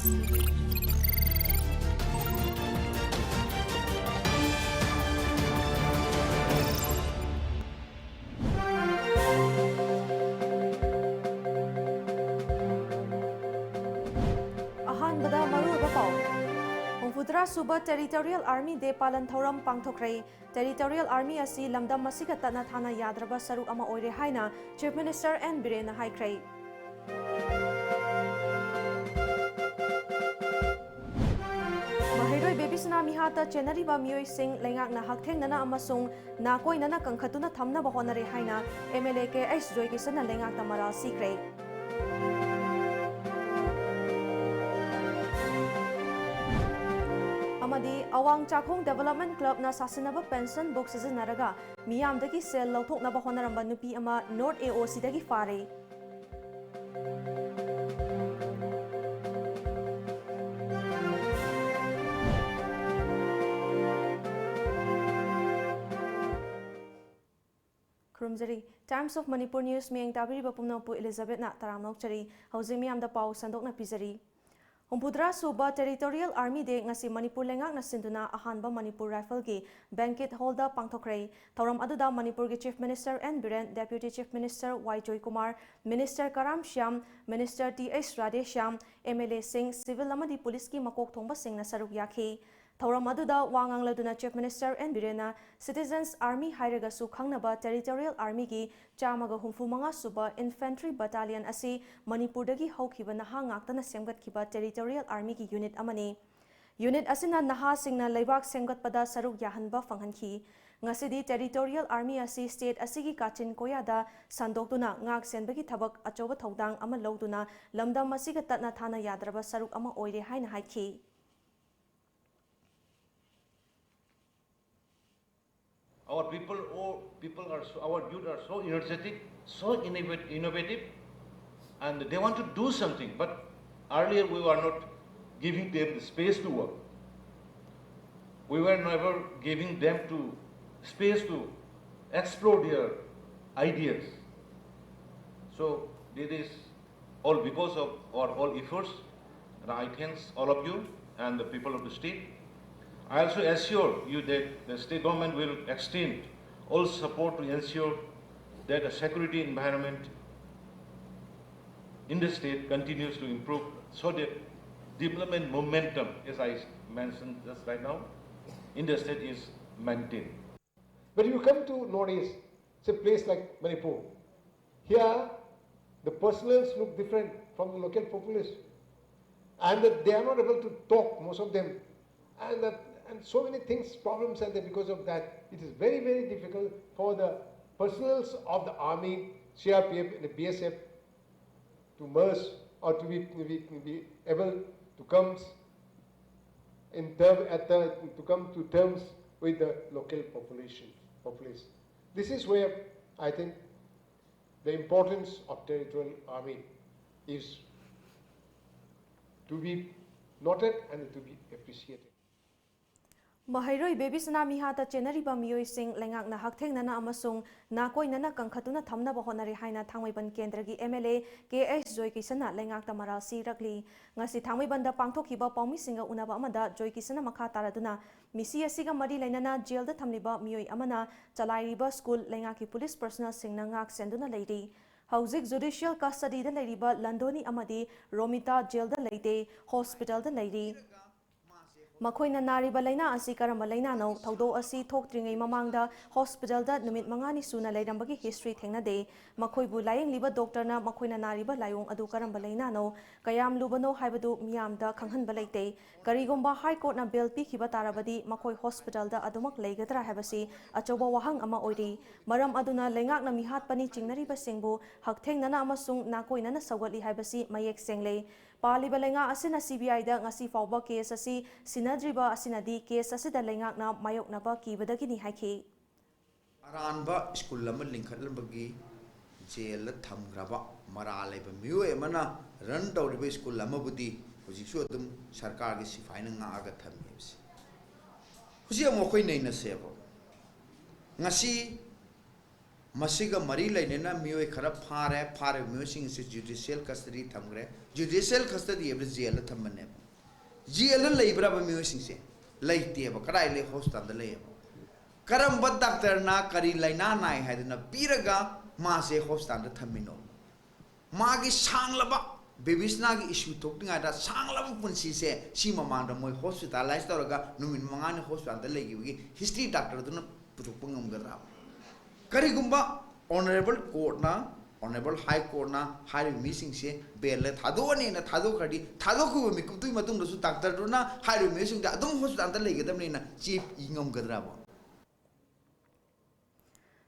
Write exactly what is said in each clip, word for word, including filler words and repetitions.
ꯑꯍꯥꯟꯕꯗ ꯃꯔꯨꯑꯣꯏꯕ ꯄꯥꯎ꯫ ꯍꯨꯝꯐꯨꯇꯔꯥ ꯁꯨꯕ Territorial Army Day ꯄꯥꯂꯟ ꯊꯧꯔꯝ ꯄꯥꯡꯊꯣꯛꯈ꯭ꯔꯦ꯫ Territorial Army ꯑꯁꯤ ꯂꯝꯗꯝ ꯑꯁꯤꯒ ꯇꯠꯅ ꯊꯥꯅ ꯌꯥꯗ꯭ꯔꯕ ꯁꯔꯨꯛ ꯑꯃ ꯑꯣꯏꯔꯦ ꯍꯥꯏꯅ Chief Minister ꯑꯦꯟ ꯕꯤꯔꯦꯟꯅ ꯍꯥꯏꯈ꯭ꯔꯦ꯫ ꯃꯍꯩꯔꯣꯏ ꯕꯦꯕꯤꯁꯅꯥ ꯃꯤꯍꯥꯠꯇ ꯆꯦꯟꯅꯔꯤꯕ ꯃꯤꯑꯣꯏꯁꯤꯡ ꯂꯩꯉꯥꯛꯅ ꯍꯛꯊꯦꯡꯅꯅ ꯑꯃꯁꯨꯡ ꯅꯥꯀꯣꯏꯅꯅ ꯀꯟꯈꯠꯇꯨꯅ ꯊꯝꯅꯕ ꯍꯣꯠꯅꯔꯦ ꯍꯥꯏꯅ M L A K H ꯖꯣꯏꯀꯤꯁꯟꯅ ꯂꯩꯉꯥꯛꯇ ꯃꯔꯥꯜ ꯁꯤꯈ꯭ꯔꯦ꯫ ꯑꯃꯗꯤ ꯑꯋꯥꯡ ꯆꯥꯛꯈꯣꯡ Development Clubꯅ ꯁꯥꯁꯤꯟꯅꯕ pension book ꯁꯤꯖꯤꯟꯅꯔꯒ ꯃꯤꯌꯥꯝꯗꯒꯤ ꯁꯦꯜ ꯂꯧꯊꯣꯛꯅꯕ ꯍꯣꯠꯅꯔꯝꯕ ꯅꯨꯄꯤ ꯑꯃ North A O Cꯗꯒꯤ ꯐꯥꯔꯦ꯫ ꯈꯨꯔꯨꯝꯖꯔꯤ꯫ Times of Manipur News ꯃꯤꯠꯌꯦꯡ ꯇꯥꯕꯤꯔꯤꯕ ꯄꯨꯝꯅꯃꯛꯄꯨ ꯏꯂꯤꯖꯥꯕꯦꯠꯅ ꯇꯔꯥꯝꯅ ꯑꯣꯛꯆꯔꯤ꯫ ꯍꯧꯖꯤꯛ ꯃꯤꯌꯥꯝꯗ ꯄꯥꯎ ꯁꯟꯗꯣꯛꯅ ꯄꯤꯖꯔꯤ꯫ ꯍꯨꯝꯐꯨꯇꯔꯥ ꯁꯨꯕ Territorial Army Day ꯉꯁꯤ ꯃꯅꯤꯄꯨꯔ ꯂꯩꯉꯥꯛꯅ ꯁꯤꯟꯗꯨꯅ ꯑꯍꯥꯟꯕ ꯃꯅꯤꯄꯨꯔ Rifleꯒꯤ Banquet Hallꯗ ꯄꯥꯡꯊꯣꯛꯈ꯭ꯔꯦ꯫ ꯊꯧꯔꯝ ꯑꯗꯨꯗ ꯃꯅꯤꯄꯨꯔꯒꯤ Chief Minister N Biren, Deputy Chief Minister Y Joykumar, Minister Karam Shyam, Minister T H Radheshyam, M L ꯑꯦꯁꯤꯡ, civil ꯑꯃꯗꯤ ꯄꯨꯂꯤꯁꯀꯤ ꯃꯀꯣꯛ ꯊꯣꯡꯕꯁꯤꯡꯅ ꯁꯔꯨꯛ ꯌꯥꯈꯤ꯫ ꯊꯧꯔꯝ ꯑꯗꯨꯗ ꯋꯥ ꯉꯥꯡꯂꯗꯨꯅ Chief Minister ꯑꯦꯟ ꯕꯤꯔꯦꯟꯅ Citizens Army ꯍꯥꯏꯔꯒꯁꯨ ꯈꯪꯅꯕ Territorial Armyꯒꯤ ꯆꯥꯝꯃꯒ ꯍꯨꯝꯐꯨ ꯃꯉꯥ ꯁꯨꯕ Infantry Battalion ꯑꯁꯤ ꯃꯅꯤꯄꯨꯔꯗꯒꯤ ꯍꯧꯈꯤꯕ ꯅꯍꯥ ꯉꯥꯛꯇꯅ ꯁꯦꯝꯒꯠꯈꯤꯕ Territorial Armyꯒꯤ unit ꯑꯃꯅꯤ꯫ Unit ꯑꯁꯤꯅ ꯅꯍꯥꯁꯤꯡꯅ ꯂꯩꯕꯥꯛ ꯁꯦꯝꯒꯠꯄꯗ ꯁꯔꯨꯛ ꯌꯥꯍꯟꯕ ꯐꯪꯍꯟꯈꯤ꯫ ꯉꯁꯤꯗꯤ Territorial Army ꯑꯁꯤ state ꯑꯁꯤꯒꯤ ꯀꯥꯆꯤꯟ ꯀꯣꯌꯥꯗ ꯁꯟꯗꯣꯛꯇꯨꯅ ꯉꯥꯛ ꯁꯦꯟꯕꯒꯤ ꯊꯕꯛ ꯑꯆꯧꯕ ꯊꯧꯗꯥꯡ ꯑꯃ ꯂꯧꯗꯨꯅ ꯂꯝꯗꯝ ꯑꯁꯤꯒ ꯇꯠꯅ ꯊꯥꯅ ꯌꯥꯗ꯭ꯔꯕ ꯁꯔꯨꯛ ꯑꯃ ꯑꯣꯏꯔꯦ ꯍꯥꯏꯅ ꯍꯥꯏꯈꯤ꯫ Our people, oh, people are so, our youth are so energetic, so innovat-, innovative, and they want to do something. But earlier we were not giving them the space to work. We were never giving them to space to explore their ideas. So it is all because of our all efforts. And I thanks all of you and the people of the state. I also assure you that the state government will extend all support to ensure that the security environment in the state continues to improve so that development momentum, as I mentioned just right now, in the state is maintained. But you come to Northeast, say place like Manipur. Here, the personnels look different from the local populace. And that they are not able to talk, most of them. And, that, and so many things, problems are there because of that. It is very, very difficult for the personnels of the army, C R P F, and the B S F to merge or to be, to be, to be able to come in term at the, to come to terms with the local population, populace. This is where I think the importance of territorial army is to be noted and to be appreciated. ꯃꯍꯩꯔꯣꯏ ꯕꯦꯕꯤꯁꯅꯥ ꯃꯤꯍꯥꯠꯇ ꯆꯦꯟꯅꯔꯤꯕ ꯃꯤꯑꯣꯏꯁꯤꯡ ꯂꯩꯉꯥꯛꯅ ꯍꯛꯊꯦꯡꯅꯅ ꯑꯃꯁꯨꯡ ꯅꯥꯀꯣꯏꯅꯅ ꯀꯟꯈꯠꯇꯨꯅ ꯊꯝꯅꯕ ꯍꯣꯠꯅꯔꯤ ꯍꯥꯏꯅ ꯊꯥꯡꯃꯩꯕꯟ ꯀꯦꯟꯗ꯭ꯔꯒꯤ M L A K H ꯖꯣꯏꯀꯤꯁꯟꯅ ꯂꯩꯉꯥꯛꯇ ꯃꯔꯥꯜ ꯁꯤꯔꯛꯂꯤ꯫ ꯉꯁꯤ ꯊꯥꯡꯃꯩꯕꯟꯗ ꯄꯥꯡꯊꯣꯛꯈꯤꯕ ꯄꯥꯎꯃꯤꯁꯤꯡꯒ ꯎꯅꯕ ꯑꯃꯗ ꯖꯣꯏꯀꯤꯁꯟꯅ ꯃꯈꯥ ꯇꯥꯔꯗꯨꯅ ꯃꯤꯁꯤ ꯑꯁꯤꯒ ꯃꯔꯤ ꯂꯩꯅꯅ ꯖꯦꯜꯗ ꯊꯝꯂꯤꯕ ꯃꯤꯑꯣꯏ ꯑꯃꯅ ꯆꯂꯥꯏꯔꯤꯕ ꯁ꯭ꯀꯨꯜ ꯂꯩꯉꯥꯛꯀꯤ ꯄꯨꯂꯤꯁ ꯄꯔꯁꯅꯦꯜꯁꯤꯡꯅ ꯉꯥꯛ ꯁꯦꯟꯗꯨꯅ ꯂꯩꯔꯤ꯫ ꯍꯧꯖꯤꯛ ꯖꯨꯗꯤꯁꯤꯌꯦꯜ ꯀꯁꯇꯗꯤꯗ ꯂꯩꯔꯤꯕ ꯂꯟꯗꯣꯅꯤ ꯑꯃꯗꯤ ꯔꯣꯃꯤꯇꯥ ꯖꯦꯜꯗ ꯂꯩꯇꯦ, ꯍꯣꯁꯄꯤꯇꯥꯜꯗ ꯂꯩꯔꯤ꯫ ꯃꯈꯣꯏꯅ ꯅꯥꯔꯤꯕ ꯂꯥꯏꯅꯥ ꯑꯁꯤ ꯀꯔꯝꯕ ꯂꯥꯏꯅꯥꯅꯣ? ꯊꯧꯗꯣꯛ ꯑꯁꯤ ꯊꯣꯛꯇ꯭ꯔꯤꯉꯩ ꯃꯃꯥꯡꯗ ꯍꯣꯁꯄꯤꯇꯥꯜꯗ ꯅꯨꯃꯤꯠ ꯃꯉꯥꯅꯤ ꯁꯨꯅ ꯂꯩꯔꯝꯕꯒꯤ ꯍꯤꯁꯇ꯭ꯔꯤ ꯊꯦꯡꯅꯗꯦ꯫ ꯃꯈꯣꯏꯕꯨ ꯂꯥꯌꯦꯡꯂꯤꯕ ꯗꯣꯛꯇꯔꯅ ꯃꯈꯣꯏꯅ ꯅꯥꯔꯤꯕ ꯂꯥꯏꯑꯣꯡ ꯑꯗꯨ ꯀꯔꯝꯕ ꯂꯥꯏꯅꯥꯅꯣ, ꯀꯌꯥꯝ ꯂꯨꯕꯅꯣ ꯍꯥꯏꯕꯗꯨ ꯃꯤꯌꯥꯝꯗ ꯈꯪꯍꯟꯕ ꯂꯩꯇꯦ꯫ ꯀꯔꯤꯒꯨꯝꯕ ꯍꯥꯏ ꯀꯣꯔꯠꯅ ꯕꯦꯜ ꯄꯤꯈꯤꯕ ꯇꯥꯔꯕꯗꯤ ꯃꯈꯣꯏ ꯍꯣꯁꯄꯤꯇꯥꯜꯗ ꯑꯗꯨꯃꯛ ꯂꯩꯒꯗ꯭ꯔꯥ ꯍꯥꯏꯕꯁꯤ ꯑꯆꯧꯕ ꯋꯥꯍꯪ ꯑꯃ ꯑꯣꯏꯔꯤ꯫ ꯃꯔꯝ ꯑꯗꯨꯅ ꯂꯩꯉꯥꯛꯅ ꯃꯤꯍꯥꯠꯄꯅꯤ ꯆꯤꯡꯅꯔꯤꯕꯁꯤꯡꯕꯨ ꯍꯛꯊꯦꯡꯅꯅ ꯑꯃꯁꯨꯡ ꯅꯥꯀꯣꯏꯅꯅ ꯁꯧꯒꯠꯂꯤ ꯍꯥꯏꯕꯁꯤ ꯃꯌꯦꯛ ꯁꯦꯡꯂꯦ꯫ ꯄꯥꯜꯂꯤꯕ ꯂꯩꯉꯥꯛ ꯑꯁꯤꯅ ꯁꯤ ꯕꯤ ꯑꯥꯏꯗ ꯉꯁꯤ ꯐꯥꯎꯕ ꯀꯦꯁ ꯑꯁꯤ ꯁꯤꯟꯅꯗ꯭ꯔꯤꯕ ꯑꯁꯤꯅꯗꯤ ꯀꯦꯁ ꯑꯁꯤꯗ ꯂꯩꯉꯥꯛꯅ ꯃꯥꯌꯣꯛꯅꯕ ꯀꯤꯕꯗꯒꯤꯅꯤ ꯍꯥꯏꯈꯤ꯫ ꯑꯔꯥꯟꯕ ꯁ꯭ꯀꯨꯜ ꯑꯃ ꯂꯤꯡꯈꯠꯂꯝꯕꯒꯤ ꯖꯦꯜꯗ ꯊꯝꯈ꯭ꯔꯕ ꯃꯔꯥꯜ ꯂꯩꯕ ꯃꯤꯑꯣꯏ ꯑꯃꯅ ꯔꯟ ꯇꯧꯔꯤꯕ ꯁ꯭ꯀꯨꯜ ꯑꯃꯕꯨꯗꯤ ꯍꯧꯖꯤꯛꯁꯨ ꯑꯗꯨꯝ ꯁꯔꯀꯥꯔꯒꯤ ꯁꯤꯐꯥꯏꯅ ꯉꯥꯛꯑꯒ ꯊꯝꯃꯤ ꯍꯥꯏꯕꯁꯤ꯫ ꯍꯧꯖꯤꯛ ꯑꯃꯨꯛ ꯑꯩꯈꯣꯏ ꯅꯩꯅꯁꯦꯕ꯫ ꯉꯁꯤ ꯃꯁꯤꯒ ꯃꯔꯤ ꯂꯩꯅꯅ ꯃꯤꯑꯣꯏ ꯈꯔ ꯐꯥꯔꯦ꯫ ꯐꯥꯔꯤꯕ ꯃꯤꯑꯣꯏꯁꯤꯡ ꯑꯁꯤ ꯖꯨꯗꯤꯁꯤꯌꯦꯜ ꯀꯁꯇꯗꯤ ꯊꯝꯈ꯭ꯔꯦ꯫ ꯖꯨꯗꯤꯁꯤꯌꯦꯜ ꯀꯁꯇꯗꯤ ꯍꯥꯏꯕꯗꯤ ꯖꯦꯜꯗ ꯊꯝꯕꯅꯦꯕ꯫ ꯖꯦꯜꯗ ꯂꯩꯕ꯭ꯔꯕ ꯃꯤꯑꯣꯏꯁꯤꯡꯁꯦ? ꯂꯩꯇꯦꯕ꯫ ꯀꯗꯥꯏ ꯂꯩ? ꯍꯣꯁꯄꯤꯇꯥꯜꯗ ꯂꯩꯌꯦꯕ꯫ ꯀꯔꯝꯕ ꯗꯥꯛꯇꯔꯅ ꯀꯔꯤ ꯂꯥꯏꯅꯥ ꯅꯥꯏ ꯍꯥꯏꯗꯅ ꯄꯤꯔꯒ ꯃꯥꯁꯦ ꯍꯣꯁꯄꯤꯇꯥꯜꯗ ꯊꯝꯃꯤꯅꯣ? ꯃꯥꯒꯤ ꯁꯥꯡꯂꯕ, ꯕꯦꯕꯤꯁꯅꯥꯒꯤ ꯏꯁꯨ ꯊꯣꯛꯇ꯭ꯔꯤꯉꯩꯗ ꯁꯥꯡꯂꯕ ꯄꯨꯟꯁꯤꯁꯦ ꯁꯤ ꯃꯃꯥꯡꯗ ꯃꯣꯏ ꯍꯣꯁꯄꯤꯇꯥꯂꯥꯏꯁ ꯇꯧꯔꯒ ꯅꯨꯃꯤꯠ ꯃꯉꯥꯅꯤ ꯍꯣꯁꯄꯤꯇꯥꯜꯗ ꯂꯩꯈꯤꯕꯒꯤ ꯍꯤꯁꯇ꯭ꯔꯤ ꯗꯥꯛꯇꯔꯗꯨꯅ ꯄꯨꯊꯣꯛꯄ ꯉꯝꯒꯗ꯭ꯔꯥ? ꯀꯔꯤꯒꯨꯝꯕ ꯑꯣꯅꯔꯦꯕꯜ ꯀꯣꯔꯠꯅ, ꯑꯣꯅꯔꯦꯕꯜ ꯍꯥꯏ ꯀꯣꯔꯠꯅ ꯍꯥꯏꯔꯤꯕ ꯃꯤꯁꯤꯡꯁꯦ ꯕꯦꯜꯗ ꯊꯥꯗꯣꯛꯑꯅꯦꯅ ꯊꯥꯗꯣꯛꯈ꯭ꯔꯗꯤ, ꯊꯥꯗꯣꯛꯈꯤꯕ ꯃꯤꯀꯨꯞꯇꯨꯒꯤ ꯃꯇꯨꯡꯗꯁꯨ ꯗꯥꯛꯇꯔꯗꯨꯅ ꯍꯥꯏꯔꯤꯕ ꯃꯤꯑꯣꯏꯁꯤꯡꯗ ꯑꯗꯨꯝ ꯍꯣꯁꯄꯤꯇꯥꯜꯗ ꯂꯩꯒꯗꯕꯅꯦꯅ ꯆꯦ ꯏ ꯉꯝꯒꯗ꯭ꯔꯕ?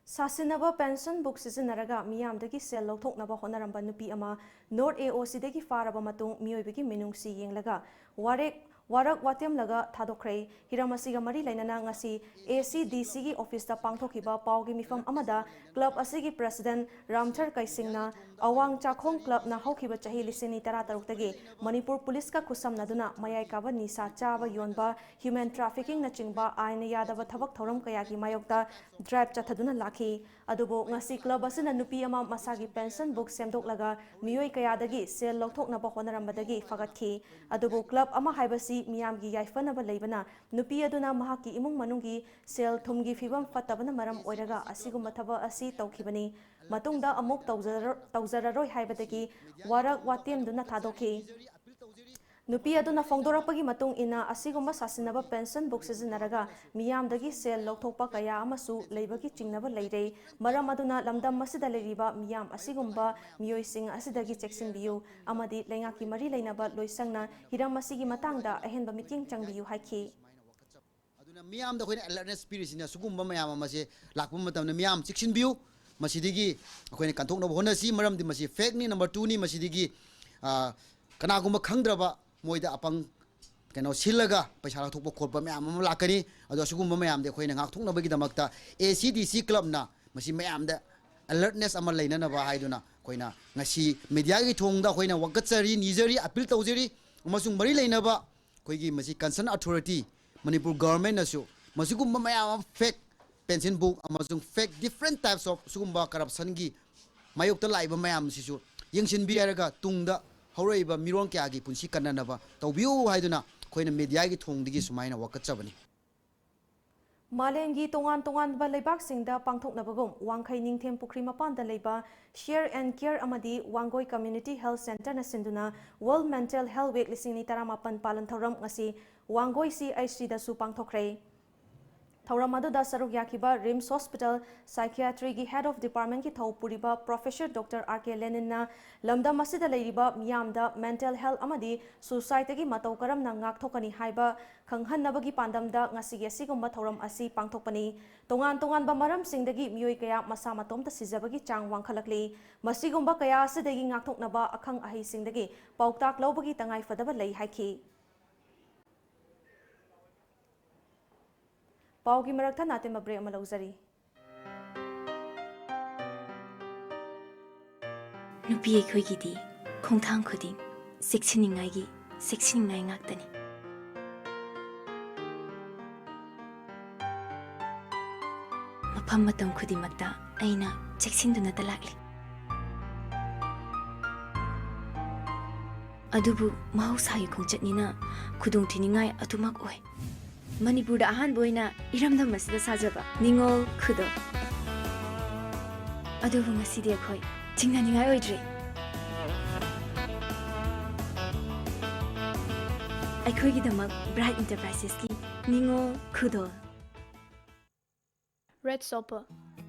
ꯁꯥꯁꯤꯟꯅꯕ ꯄꯦꯟꯁꯟ ꯕꯨꯛ ꯁꯤꯖꯤꯟꯅꯔꯒ ꯃꯤꯌꯥꯝꯗꯒꯤ ꯁꯦꯜ ꯂꯧꯊꯣꯛꯅꯕ ꯍꯣꯠꯅꯔꯝꯕ ꯅꯨꯄꯤ ꯑꯃ ꯅꯣꯔꯠ ꯑꯦ ꯑꯣ ꯁꯤꯗꯒꯤ ꯐꯥꯔꯕ ꯃꯇꯨꯡ ꯃꯤꯑꯣꯏꯕꯒꯤ ꯃꯤꯅꯨꯡꯁꯤ ꯌꯦꯡꯂꯒ ꯋꯥꯔꯦꯛ ꯋꯥꯔꯛ ꯋꯥꯇꯦꯝꯂꯒ ꯊꯥꯗꯣꯛꯈ꯭ꯔꯦ꯫ ꯍꯤꯔꯝ ꯑꯁꯤꯒ ꯃꯔꯤ ꯂꯩꯅꯅ ꯉꯁꯤ ꯑꯦ ꯁꯤ ꯗꯤ ꯁꯤꯒꯤ ꯑꯣꯐꯤꯁꯇ ꯄꯥꯡꯊꯣꯛꯈꯤꯕ ꯄꯥꯎꯒꯤ ꯃꯤꯐꯝ ꯑꯃꯗ ꯀ꯭ꯂꯕ ꯑꯁꯤꯒꯤ ꯄ꯭ꯔꯦꯁꯤꯗꯦꯟ ꯔꯥꯝꯊꯔ ꯀꯩꯁꯤꯡꯅ ꯑꯋꯥꯡ ꯆꯥꯈꯣꯡ ꯀ꯭ꯂꯕꯅ ꯍꯧꯈꯤꯕ ꯆꯍꯤ ꯂꯤꯁꯤꯡ ꯑꯅꯤ ꯇꯔꯥꯇꯔꯨꯛꯇꯒꯤ ꯃꯅꯤꯄꯨꯔ ꯄꯨꯂꯤꯁꯀ ꯈꯨꯠꯁꯝꯅꯗꯨꯅ ꯃꯌꯥꯏ ꯀꯥꯕ ꯅꯤꯁꯥ ꯆꯥꯕ ꯌꯣꯟꯕ, ꯍ꯭ꯌꯨꯃꯦꯟ ꯇ꯭ꯔꯥꯐꯤꯀꯤꯡꯅꯆꯤꯡꯕ ꯑꯥꯏꯟꯅ ꯌꯥꯗꯕ ꯊꯕꯛ ꯊꯧꯔꯝ ꯀꯌꯥꯒꯤ ꯃꯥꯌꯣꯛꯇ ꯗ꯭ꯔꯥꯏꯕ ꯆꯠꯊꯗꯨꯅ ꯂꯥꯛꯈꯤ꯫ ꯑꯗꯨꯕꯨ ꯉꯁꯤ ꯀ꯭ꯂꯕ ꯑꯁꯤꯅ ꯅꯨꯄꯤ ꯑꯃ ꯃꯁꯥꯒꯤ ꯄꯦꯟꯁꯟ ꯕꯨꯛ ꯁꯦꯝꯗꯣꯛꯂꯒ ꯃꯤꯑꯣꯏ ꯀꯌꯥꯗꯒꯤ ꯁꯦꯜ ꯂꯧꯊꯣꯛꯅꯕ ꯍꯣꯠꯅꯔꯝꯕꯗꯒꯤ ꯐꯒꯠꯈꯤ꯫ ꯑꯗꯨꯕꯨ ꯀ꯭ꯂꯕ ꯑꯃ ꯍꯥꯏꯕꯁꯤ ꯃꯤꯌꯥꯝꯒꯤ ꯌꯥꯏꯐꯅꯕ ꯂꯩꯕꯅ, ꯅꯨꯄꯤ ꯑꯗꯨꯅ ꯃꯍꯥꯛꯀꯤ ꯏꯃꯨꯡ ꯃꯅꯨꯡꯒꯤ ꯁꯦꯜ ꯊꯨꯝꯒꯤ ꯐꯤꯕꯝ ꯐꯠꯇꯕꯅ ꯃꯔꯝ ꯑꯣꯏꯔꯒ ꯑꯁꯤꯒꯨꯝꯕ ꯊꯕꯛ ꯑꯁꯤ ꯇꯧꯈꯤꯕꯅꯤ꯫ ꯃꯇꯨꯡꯗ ꯑꯃꯨꯛ ꯇꯧꯖꯔ-, ꯇꯧꯖꯔꯔꯣꯏ ꯍꯥꯏꯕꯗꯒꯤ ꯋꯥꯔꯛ ꯋꯥꯇꯦꯝꯗꯨꯅ ꯊꯥꯗꯣꯛꯈꯤ꯫ ꯅꯨꯄꯤ ꯑꯗꯨꯅ ꯐꯣꯡꯗꯣꯔꯛꯄꯒꯤ ꯃꯇꯨꯡ ꯏꯟꯅ, ꯑꯁꯤꯒꯨꯝꯕ ꯁꯥꯁꯤꯟꯅꯕ ꯄꯦꯟꯁꯟ ꯕꯨꯛ ꯁꯤꯖꯤꯟꯅꯔꯒ ꯃꯤꯌꯥꯝꯗꯒꯤ ꯁꯦꯜ ꯂꯧꯊꯣꯛꯄ ꯀꯌꯥ ꯑꯃꯁꯨ ꯂꯩꯕꯒꯤ ꯆꯤꯡꯅꯕ ꯂꯩꯔꯦ꯫ ꯃꯔꯝ ꯑꯗꯨꯅ ꯂꯝꯗꯝ ꯑꯁꯤꯗ ꯂꯩꯔꯤꯕ ꯃꯤꯌꯥꯝ ꯑꯁꯤꯒꯨꯝꯕ ꯃꯤꯑꯣꯏꯁꯤꯡ ꯑꯁꯤꯗꯒꯤ ꯆꯦꯛꯁꯤꯟꯕꯤꯌꯨ ꯑꯃꯗꯤ ꯂꯩꯉꯥꯛꯀꯤ ꯃꯔꯤ ꯂꯩꯅꯕ ꯂꯣꯏꯁꯪꯅ ꯍꯤꯔꯝ ꯑꯁꯤꯒꯤ ꯃꯇꯥꯡꯗ ꯑꯍꯦꯟꯕ ꯃꯤꯠꯌꯦꯡ ꯆꯪꯕꯤꯌꯨ ꯍꯥꯏꯈꯤ꯫ ꯑꯗꯨꯅ ꯃꯤꯌꯥꯝꯗ ꯑꯩꯈꯣꯏꯅ ꯑꯦꯂꯔꯠꯅꯦꯁ ꯄꯤꯔꯤꯁꯤꯅ, ꯁꯤꯒꯨꯝꯕ ꯃꯌꯥꯝ ꯑꯃꯁꯦ ꯂꯥꯛꯄ ꯃꯇꯝꯗ ꯃꯤꯌꯥꯝ ꯆꯦꯛꯁꯤꯟꯕꯤꯌꯨ꯫ ꯃꯁꯤꯗꯒꯤ ꯑꯩꯈꯣꯏꯅ ꯀꯟꯊꯣꯛꯅꯕ ꯍꯣꯠꯅꯁꯤ, ꯃꯔꯝꯗꯤ ꯃꯁꯤ ꯐꯦꯛꯅꯤ꯫ ꯅꯝꯕꯔ ꯇꯨꯅꯤ, ꯃꯁꯤꯗꯒꯤ, ꯑ, ꯀꯅꯥꯒꯨꯝꯕ ꯈꯪꯗ꯭ꯔꯕ ꯃꯣꯏꯗ ꯑꯄꯪ ꯀꯩꯅꯣ ꯁꯤꯜꯂꯒ ꯄꯩꯁꯥ ꯂꯧꯊꯣꯛꯄ ꯈꯣꯠꯄ ꯃꯌꯥꯝ ꯑꯃ ꯂꯥꯛꯀꯅꯤ꯫ ꯑꯗꯣ ꯑꯁꯤꯒꯨꯝꯕ ꯃꯌꯥꯝꯗꯤ ꯑꯩꯈꯣꯏꯅ ꯉꯥꯛꯊꯣꯛꯅꯕꯒꯤꯗꯃꯛꯇ ꯑꯦ ꯁꯤ ꯗꯤ ꯁꯤ ꯀ꯭ꯂꯕꯅ ꯃꯁꯤ ꯃꯌꯥꯝꯗ ꯑꯦꯂꯔꯠꯅꯦꯁ ꯑꯃ ꯂꯩꯅꯅꯕ ꯍꯥꯏꯗꯨꯅ ꯑꯩꯈꯣꯏꯅ ꯉꯁꯤ ꯃꯦꯗꯤꯌꯥꯒꯤ ꯊꯣꯡꯗ ꯑꯩꯈꯣꯏꯅ ꯋꯥꯀꯠꯆꯔꯤ, ꯅꯤꯖꯔꯤ, ꯑꯄꯤꯜ ꯇꯧꯖꯔꯤ꯫ ꯑꯃꯁꯨꯡ ꯃꯔꯤ ꯂꯩꯅꯕ ꯑꯩꯈꯣꯏꯒꯤ ꯃꯁꯤ ꯀꯟꯁꯔꯟ ꯑꯊꯣꯔꯤꯇꯤ, ꯃꯅꯤꯄꯨꯔ ꯒꯚꯔꯟꯃꯦꯟꯅꯁꯨ ꯃꯁꯤꯒꯨꯝꯕ ꯃꯌꯥꯝ ꯑꯃ ꯐꯦꯛ Pension book ꯑꯃꯁꯨꯡ fake different types of ꯁꯤꯒꯨꯝꯕ corruptionꯒꯤ ꯃꯥꯌꯣꯛꯇ ꯂꯥꯛꯏꯕ ꯃꯌꯥꯝꯁꯤꯁꯨ ꯌꯦꯡꯁꯤꯟꯕꯤꯔꯒ ꯇꯨꯡꯗ ꯍꯧꯔꯛꯏꯕ ꯃꯤꯔꯣꯟ ꯀꯌꯥꯒꯤ ꯄꯨꯟꯁꯤ ꯀꯟꯅꯅꯕ ꯇꯧꯕꯤꯌꯨ ꯍꯥꯏꯗꯨꯅ ꯑꯩꯈꯣꯏꯅ mediaꯒꯤ ꯊꯣꯡꯗꯒꯤ ꯁꯨꯃꯥꯏꯅ ꯋꯥꯀꯠꯆꯕꯅꯤ꯫ ꯃꯥꯂꯦꯝꯒꯤ ꯇꯣꯉꯥꯟ ꯇꯣꯉꯥꯟꯕ ꯂꯩꯕꯥꯛꯁꯤꯡꯗ ꯄꯥꯡꯊꯣꯛꯅꯕꯒꯨꯝ ꯋꯥꯡꯈꯩ ꯅꯤꯡꯊꯦꯝ ꯄꯨꯈ꯭ꯔꯤ ꯃꯄꯥꯟꯗ ꯂꯩꯕ Share and Care ꯑꯃꯗꯤ ꯋꯥꯡꯒꯣꯏ Community Health Centreꯅ ꯁꯤꯟꯗꯨꯅ World Mental Health Week ꯂꯤꯁꯤꯡ ꯑꯅꯤ ꯇꯔꯥꯃꯥꯄꯟ ꯄꯥꯂꯟ ꯊꯧꯔꯝ ꯉꯁꯤ ꯋꯥꯡꯒꯣꯏ CHCꯗꯁꯨ ꯄꯥꯡꯊꯣꯛꯈ꯭ꯔꯦ꯫ ꯊꯧꯔꯝ ꯑꯗꯨꯗ ꯁꯔꯨꯛ ꯌꯥꯈꯤꯕ RIMS Hospital Psychiatryꯒꯤ Head of Departmentꯀꯤ ꯊꯧ ꯄꯨꯔꯤꯕ Professor Doctor R K Leninꯅ ꯂꯝꯗꯝ ꯑꯁꯤꯗ ꯂꯩꯔꯤꯕ ꯃꯤꯌꯥꯝꯗ mental health ꯑꯃꯗꯤ suicideꯇꯒꯤ ꯃꯇꯧ ꯀꯔꯝꯅ ꯉꯥꯛꯊꯣꯛꯀꯅꯤ ꯍꯥꯏꯕ ꯈꯪꯍꯟꯅꯕꯒꯤ ꯄꯥꯟꯗꯝꯗ ꯉꯁꯤꯒꯤ ꯑꯁꯤꯒꯨꯝꯕ ꯊꯧꯔꯝ ꯑꯁꯤ ꯄꯥꯡꯊꯣꯛꯄꯅꯤ꯫ ꯇꯣꯉꯥꯟ ꯇꯣꯉꯥꯟꯕ ꯃꯔꯝꯁꯤꯡꯗꯒꯤ ꯃꯤꯑꯣꯏ ꯀꯌꯥ ꯃꯁꯥ ꯃꯇꯣꯝꯇ ꯁꯤꯖꯕꯒꯤ ꯆꯥꯡ ꯋꯥꯡꯈꯠꯂꯛꯂꯤ꯫ ꯃꯁꯤꯒꯨꯝꯕ ꯀꯌꯥ ꯑꯁꯤꯗꯒꯤ ꯉꯥꯛꯊꯣꯛꯅꯕ ꯑꯈꯪ ꯑꯍꯩꯁꯤꯡꯗꯒꯤ ꯄꯥꯎꯇꯥꯛ ꯂꯧꯕꯒꯤ ꯇꯉꯥꯏꯐꯗꯕ ꯂꯩ ꯍꯥꯏꯈꯤ꯫ ꯄꯥꯎꯒꯤ ꯃꯔꯛ ꯊꯠꯅ ꯑꯇꯦꯟꯕ break ꯑꯃ ꯂꯧꯖꯔꯤ꯫ ꯅꯨꯄꯤ ꯑꯩꯈꯣꯏꯒꯤꯗꯤ ꯈꯣꯡꯊꯥꯡ ꯈꯨꯗꯤꯡ ꯆꯦꯛꯁꯤꯟꯅꯤꯡꯉꯥꯏꯒꯤ ꯆꯦꯛꯁꯤꯟꯅꯤꯡꯉꯥꯏ ꯉꯥꯛꯇꯅꯤ꯫ ꯃꯐꯝ ꯃꯇꯝ ꯈꯨꯗꯤꯡꯃꯛꯇ ꯑꯩꯅ ꯆꯦꯛꯁꯤꯟꯗꯨꯅꯇ ꯂꯥꯛꯂꯤ꯫ ꯑꯗꯨꯕꯨ ꯃꯍꯧꯁꯥꯒꯤ ꯈꯣꯡꯆꯠꯅꯤꯅ ꯈꯨꯗꯣꯡꯊꯤꯅꯤꯡꯉꯥꯏ ꯑꯗꯨꯃꯛ ꯑꯣꯏ꯫ ꯃꯅꯤꯄꯨꯔꯗ ꯑꯍꯥꯟꯕ ꯑꯣꯏꯅ ꯏꯔꯝꯗꯝ ꯑꯁꯤꯗ ꯁꯥꯖꯕ ꯅꯤꯉꯣꯜ ꯈꯨꯗꯣꯜ꯫ ꯑꯗꯨꯕꯨ ꯉꯁꯤꯗꯤ ꯑꯩꯈꯣꯏ ꯆꯤꯡꯅꯅꯤꯡꯉꯥꯏ ꯑꯣꯏꯗ꯭ꯔꯦ꯫ ꯑꯩꯈꯣꯏꯒꯤꯗꯃꯛ Bright Enterprisesꯀꯤ ꯅꯤꯉꯣꯜ ꯈꯨꯗꯣꯜ꯫ Red Shopper,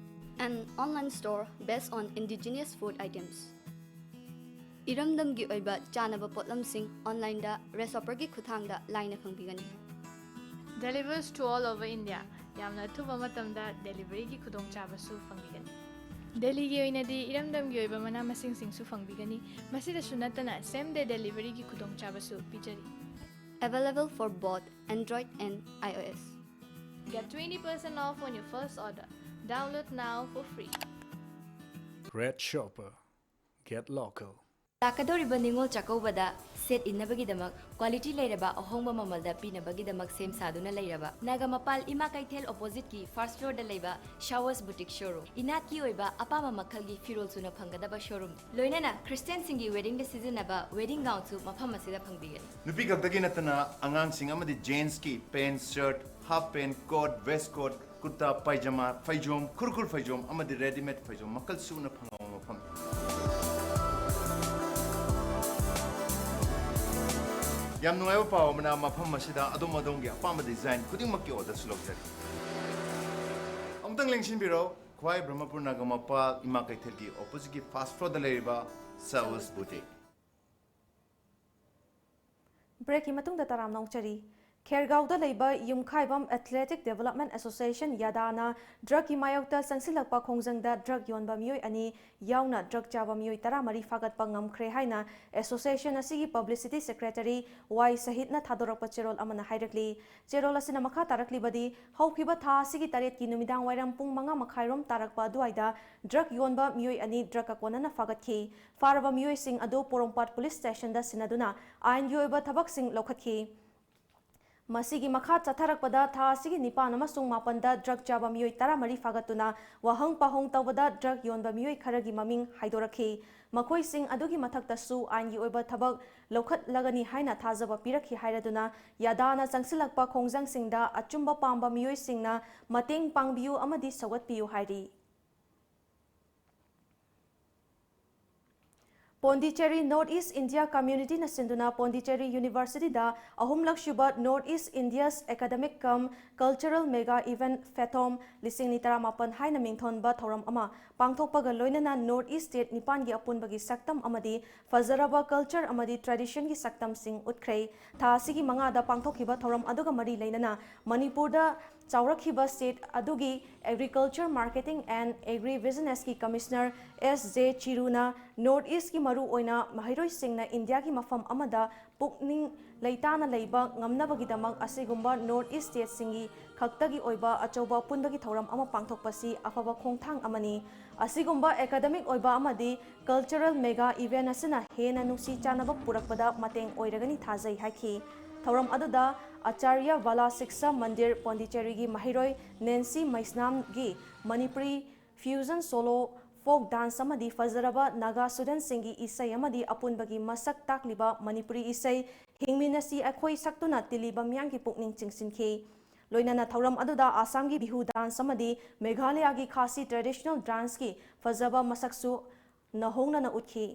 an online store based on indigenous food items. ꯏꯔꯝꯗꯝꯒꯤ ꯑꯣꯏꯕ ꯆꯥꯅꯕ ꯄꯣꯠꯂꯝꯁꯤꯡ onlineꯗ Red Shopperꯒꯤ ꯈꯨꯠꯊꯥꯡꯗ ꯂꯥꯏꯅ ꯐꯪꯕꯤꯒꯅꯤ꯫ Delivers to all over India. ꯌꯥꯝꯅ ꯑꯊꯨꯕ ꯃꯇꯝꯗ deliveryꯒꯤ ꯈꯨꯗꯣꯡꯆꯥꯕꯁꯨ ꯐꯪꯕꯤꯒꯅꯤ꯫ ꯗꯦꯜꯂꯤꯒꯤ ꯑꯣꯏꯅꯗꯤ ꯏꯔꯝꯗꯝꯒꯤ ꯑꯣꯏꯕ ꯃꯅꯥ ꯃꯁꯤꯡꯁꯤꯡꯁꯨ ꯐꯪꯕꯤꯒꯅꯤ꯫ ꯃꯁꯤꯗꯁꯨ ꯅꯠꯇꯅ same day deliveryꯒꯤ ꯈꯨꯗꯣꯡꯆꯥꯕꯁꯨ ꯄꯤꯖꯔꯤ꯫ Available for both Android and iOS. Get twenty percent off on your first order. Download now for free. Red Shopper. Get local. ꯂꯥꯛꯀꯗꯧꯔꯤꯕ ꯅꯤꯉꯣꯜ ꯆꯥꯛꯀꯧꯕꯗ ꯁꯦꯠ ꯏꯟꯅꯕꯒꯤꯗꯃꯛ ꯀ꯭ꯋꯥꯂꯤꯇꯤ ꯂꯩꯔꯕ ꯑꯍꯣꯡꯕ ꯃꯃꯜꯗ ꯄꯤꯅꯕꯒꯤꯗꯃꯛ ꯁꯦꯝ ꯁꯥꯗꯨꯅ ꯂꯩꯔꯕ ꯅꯥꯒꯥꯃꯄꯥꯜ ꯏꯃꯥ ꯀꯩꯊꯦꯜ ꯑꯣꯄꯣꯖꯤꯠꯀꯤ ꯐꯥꯔꯁ ꯐ꯭ꯂꯣꯔꯗ ꯂꯩꯕ ꯁꯥꯋꯁ ꯕꯨꯇꯤꯛ ꯁꯣꯔꯨꯝ꯫ ꯏꯅꯥꯠꯀꯤ ꯑꯣꯏꯕ ꯑꯄꯥꯝꯕ ꯃꯈꯜꯒꯤ ꯐꯤꯔꯣꯜ ꯁꯨꯅ ꯐꯪꯒꯗꯕ ꯁꯣꯔꯨꯝ, ꯂꯣꯏꯅꯅ ꯈ꯭ꯔꯤꯁꯇꯤꯌꯥꯟꯁꯤꯡꯒꯤ ꯋꯦꯗꯤꯡꯗ ꯁꯤꯖꯤꯟꯅꯕ ꯋꯦꯗꯤꯡ ꯒꯥꯎꯟꯁꯨ ꯃꯐꯝ ꯑꯁꯤꯗ ꯐꯪꯕꯤꯒꯅꯤ꯫ ꯅꯨꯄꯤ ꯈꯛꯇꯒꯤ ꯅꯠꯇꯅ ꯑꯉꯥꯡꯁꯤꯡ ꯑꯃꯗꯤ ꯖꯦꯟꯁꯀꯤ pant, shirt, half pant, coat, waistcoat, kurta pyjama, ꯐꯩꯖꯣꯝ, ꯈꯨꯔꯈꯨꯜ ꯐꯩꯖꯣꯝ ꯑꯃꯗꯤ ꯔꯦꯗꯤꯃꯦꯗ ꯐꯩꯖꯣꯝ ꯃꯈꯜ ꯁꯨꯅ ꯐꯪꯕ ꯃꯐꯝ꯫ ꯌꯥꯝ ꯅꯨꯡꯉꯥꯏꯕ ꯄꯥꯎ ꯑꯃꯅ, ꯃꯐꯝ ꯑꯁꯤꯗ ꯑꯗꯣꯝ ꯑꯗꯣꯝꯒꯤ ꯑꯄꯥꯝꯕ ꯗꯤꯖꯥꯏꯟ ꯈꯨꯗꯤꯡꯃꯛꯀꯤ ꯑꯣꯔꯗꯔꯁꯨ ꯂꯧꯖꯔꯤ꯫ ꯑꯃꯨꯛꯇꯪ ꯂꯦꯡꯁꯤꯟꯕꯤꯔꯣ, ꯈ꯭ꯋꯥꯏ ꯕ꯭ꯔꯍꯃꯄꯨꯔ ꯅꯥꯒꯥꯃꯄꯥꯜ ꯏꯃꯥ ꯀꯩꯊꯦꯜꯒꯤ ꯑꯣꯄꯣꯖꯤꯠꯀꯤ ꯐꯥꯔꯁ ꯐ꯭ꯂꯣꯔꯗ ꯂꯩꯔꯤꯕ ꯁꯥꯋꯁ ꯕꯨꯇꯤꯛ꯫ ꯕ꯭ꯔꯦꯛꯀꯤ ꯃꯇꯨꯡꯗ ꯇꯔꯥꯝꯅ ꯑꯣꯛꯆꯔꯤ꯫ ꯈꯦꯔꯒꯥꯎꯗ ꯂꯩꯕ ꯌꯨꯝꯈꯥꯏꯕꯝ ꯑꯦꯊꯂꯦꯇꯤꯛ ꯗꯦꯕꯂꯞꯃꯦꯟ ꯑꯦꯁꯣꯁꯤꯌꯦꯁꯟ, ꯌꯥꯗꯥꯅ ꯗ꯭ꯔꯒꯀꯤ ꯃꯥꯌꯣꯛꯇ ꯆꯪꯁꯤꯜꯂꯛꯄ ꯈꯣꯡꯖꯪꯗ ꯗ꯭ꯔꯒ ꯌꯣꯟꯕ ꯃꯤꯑꯣꯏ ꯑꯅꯤ ꯌꯥꯎꯅ ꯗ꯭ꯔꯒ ꯆꯥꯕ ꯃꯤꯑꯣꯏ ꯇꯔꯥꯃꯔꯤ ꯐꯥꯒꯠꯄ ꯉꯝꯈ꯭ꯔꯦ ꯍꯥꯏꯅ ꯑꯦꯁꯣꯁꯤꯌꯦꯁꯟ ꯑꯁꯤꯒꯤ ꯄꯕ꯭ꯂꯤꯁꯤꯇꯤ ꯁꯦꯀ꯭ꯔꯦꯇꯔꯤ ꯋꯥꯏ ꯁꯍꯤꯠꯅ ꯊꯥꯗꯣꯔꯛꯄ ꯆꯦꯔꯣꯜ ꯑꯃꯅ ꯍꯥꯏꯔꯛꯂꯤ꯫ ꯆꯦꯔꯣꯜ ꯑꯁꯤꯅ ꯃꯈꯥ ꯇꯥꯔꯛꯂꯤꯕꯗꯤ, ꯍꯧꯈꯤꯕ ꯊꯥ ꯑꯁꯤꯒꯤ ꯇꯔꯦꯠꯀꯤ ꯅꯨꯃꯤꯗꯥꯡ ꯋꯥꯏꯔꯝ ꯄꯨꯡ ꯃꯉꯥ ꯃꯈꯥꯏꯔꯣꯝ ꯇꯥꯔꯛꯄ ꯑꯗꯨꯋꯥꯏꯗ ꯗ꯭ꯔꯒ ꯌꯣꯟꯕ ꯃꯤꯑꯣꯏ ꯑꯅꯤ ꯗ꯭ꯔꯒꯀ ꯀꯣꯟꯅꯅ ꯐꯥꯒꯠꯈꯤ꯫ ꯐꯥꯔꯕ ꯃꯤꯑꯣꯏꯁꯤꯡ ꯑꯗꯨ ꯄꯣꯔꯣꯝꯄꯥꯠ ꯄꯨꯂꯤꯁ ꯁ꯭ꯇꯦꯁꯟꯗ ꯁꯤꯟꯅꯗꯨꯅ ꯑꯥꯏꯟꯒꯤ ꯑꯣꯏꯕ ꯊꯕꯛꯁꯤꯡ ꯂꯧꯈꯠꯈꯤ꯫ ꯃꯁꯤꯒꯤ ꯃꯈꯥ ꯆꯠꯊꯔꯛꯄꯗ, ꯊꯥ ꯑꯁꯤꯒꯤ ꯅꯤꯄꯥꯟ ꯑꯃꯁꯨꯡ ꯃꯥꯄꯟꯗ ꯗ꯭ꯔꯒ ꯆꯥꯕ ꯃꯤꯑꯣꯏ ꯇꯔꯥꯃꯔꯤ ꯐꯥꯒꯠꯇꯨꯅ ꯋꯥꯍꯪ ꯄꯥꯎꯍꯪ ꯇꯧꯕꯗ ꯗ꯭ꯔꯒ ꯌꯣꯟꯕ ꯃꯤꯑꯣꯏ ꯈꯔꯒꯤ ꯃꯃꯤꯡ ꯍꯥꯏꯗꯣꯔꯛꯈꯤ꯫ ꯃꯈꯣꯏꯁꯤꯡ ꯑꯗꯨꯒꯤ ꯃꯊꯛꯇꯁꯨ ꯑꯥꯏꯟꯒꯤ ꯑꯣꯏꯕ ꯊꯕꯛ ꯂꯧꯈꯠꯂꯒꯅꯤ ꯍꯥꯏꯅ ꯊꯥꯖꯕ ꯄꯤꯔꯛꯈꯤ ꯍꯥꯏꯔꯗꯨꯅ, ꯌꯥꯗꯥꯅ ꯆꯪꯁꯤꯜꯂꯛꯄ ꯈꯣꯡꯖꯪꯁꯤꯡꯗ ꯑꯆꯨꯝꯕ ꯄꯥꯝꯕ ꯃꯤꯑꯣꯏꯁꯤꯡꯅ ꯃꯇꯦꯡ ꯄꯥꯡꯕꯤꯌꯨ ꯑꯃꯗꯤ ꯁꯧꯒꯠꯄꯤꯌꯨ ꯍꯥꯏꯔꯤ꯫ ꯄꯣꯟꯗꯤꯆꯦꯔꯤ ꯅꯣꯔꯠ ꯏꯁ ꯏꯟꯗꯤꯌꯥ ꯀꯝꯃ꯭ꯌꯨꯅꯤꯇꯤꯅ ꯁꯤꯟꯗꯨꯅ ꯄꯣꯟꯗꯤꯆꯦꯔꯤ ꯌꯨꯅꯤꯚꯔꯁꯤꯇꯤꯗ ꯑꯍꯨꯝꯂꯛꯁꯨꯕ ꯅꯣꯔꯠ ꯏꯁ ꯏꯟꯗꯤꯌꯥꯁ ꯑꯦꯀꯥꯗꯃꯤꯛ ꯀꯝ ꯀꯜꯆꯔꯦꯜ ꯃꯦꯒꯥ ꯏꯚꯦꯟꯠ ꯐꯦꯊꯣꯝ ꯂꯤꯁꯤꯡ ꯑꯅꯤ ꯇꯔꯥꯃꯥꯄꯟ ꯍꯥꯏꯅ ꯃꯤꯡꯊꯣꯟꯕ ꯊꯧꯔꯝ ꯑꯃ ꯄꯥꯡꯊꯣꯛꯄꯒ ꯂꯣꯏꯅꯅ ꯅꯣꯔꯠ ꯏꯁ ꯁ꯭ꯇꯦꯠ ꯅꯤꯄꯥꯟꯒꯤ ꯑꯄꯨꯟꯕꯒꯤ ꯁꯛꯇꯝ ꯑꯃꯗꯤ ꯐꯖꯔꯕ ꯀꯜꯆꯔ ꯑꯃꯗꯤ ꯇ꯭ꯔꯦꯗꯤꯁꯟꯒꯤ ꯁꯛꯇꯝꯁꯤꯡ ꯎꯠꯈ꯭ꯔꯦ꯫ ꯊꯥ ꯑꯁꯤꯒꯤ ꯃꯉꯥꯗ ꯄꯥꯡꯊꯣꯛꯈꯤꯕ ꯊꯧꯔꯝ ꯑꯗꯨꯒ ꯃꯔꯤ ꯂꯩꯅꯅ ꯃꯅꯤꯄꯨꯔꯗ ꯆꯥꯎꯔꯛꯈꯤꯕ state ꯑꯗꯨꯒꯤ Agriculture, Marketing and Agri Businessꯀꯤ Commissioner S J ꯆꯤꯔꯨꯅ North Eastꯀꯤ ꯃꯔꯨꯑꯣꯏꯅ ꯃꯍꯩꯔꯣꯏꯁꯤꯡꯅ ꯏꯟꯗꯤꯌꯥꯒꯤ ꯃꯐꯝ ꯑꯃꯗ ꯄꯨꯛꯅꯤꯡ ꯂꯩꯇꯥꯅ ꯂꯩꯕ ꯉꯝꯅꯕꯒꯤꯗꯃꯛ ꯑꯁꯤꯒꯨꯝꯕ North East stateꯁꯤꯡꯒꯤ ꯈꯛꯇꯒꯤ ꯑꯣꯏꯕ ꯑꯆꯧꯕ ꯑꯄꯨꯟꯕꯒꯤ ꯊꯧꯔꯝ ꯑꯃ ꯄꯥꯡꯊꯣꯛꯄꯁꯤ ꯑꯐꯕ ꯈꯣꯡꯊꯥꯡ ꯑꯃꯅꯤ꯫ ꯑꯁꯤꯒꯨꯝꯕ academic ꯑꯣꯏꯕ ꯑꯃꯗꯤ cultural mega event ꯑꯁꯤꯅ ꯍꯦꯟꯅ ꯅꯨꯡꯁꯤ ꯆꯥꯟꯅꯕ ꯄꯨꯔꯛꯄꯗ ꯃꯇꯦꯡ ꯑꯣꯏꯔꯒꯅꯤ ꯊꯥꯖꯩ ꯍꯥꯏꯈꯤ꯫ ꯊꯧꯔꯝ ꯑꯗꯨꯗ ꯑꯆꯥꯔꯌ ꯕꯥꯂꯥ ꯁꯤꯛꯁꯥ ꯃꯟꯗꯤꯔ ꯄꯣꯟꯗꯤꯆꯦꯔꯤꯒꯤ ꯃꯍꯩꯔꯣꯏ ꯅꯦꯟꯁꯤ ꯃꯩꯁꯅꯥꯝꯒꯤ Manipuri fusion solo, folk dance ꯑꯃꯗꯤ ꯐꯖꯔꯕ ꯅꯥꯒꯥ studentꯁꯤꯡꯒꯤ ꯏꯁꯩ ꯑꯃꯗꯤ ꯑꯄꯨꯟꯕꯒꯤ ꯃꯁꯛ ꯇꯥꯛꯂꯤꯕ ꯃꯅꯤꯄꯨꯔꯤ ꯏꯁꯩ ꯍꯤꯡꯃꯤꯟꯅꯁꯤ ꯑꯩꯈꯣꯏ ꯁꯛꯇꯨꯅ ꯇꯤꯜꯂꯤꯕ ꯃꯤꯌꯥꯝꯒꯤ ꯄꯨꯛꯅꯤꯡ ꯆꯤꯡꯁꯤꯟꯈꯤ꯫ ꯂꯣꯏꯅꯅ ꯊꯧꯔꯝ ꯑꯗꯨꯗ ꯑꯁꯥꯝꯒꯤ ꯕꯤꯍꯨ dance ꯑꯃꯗꯤ ꯃꯦꯘꯥꯂꯌꯥꯒꯤ ꯈꯥꯁꯤ traditional danceꯀꯤ ꯐꯖꯕ ꯃꯁꯛꯁꯨ ꯅꯧꯍꯧꯅꯅ ꯎꯠꯈꯤ꯫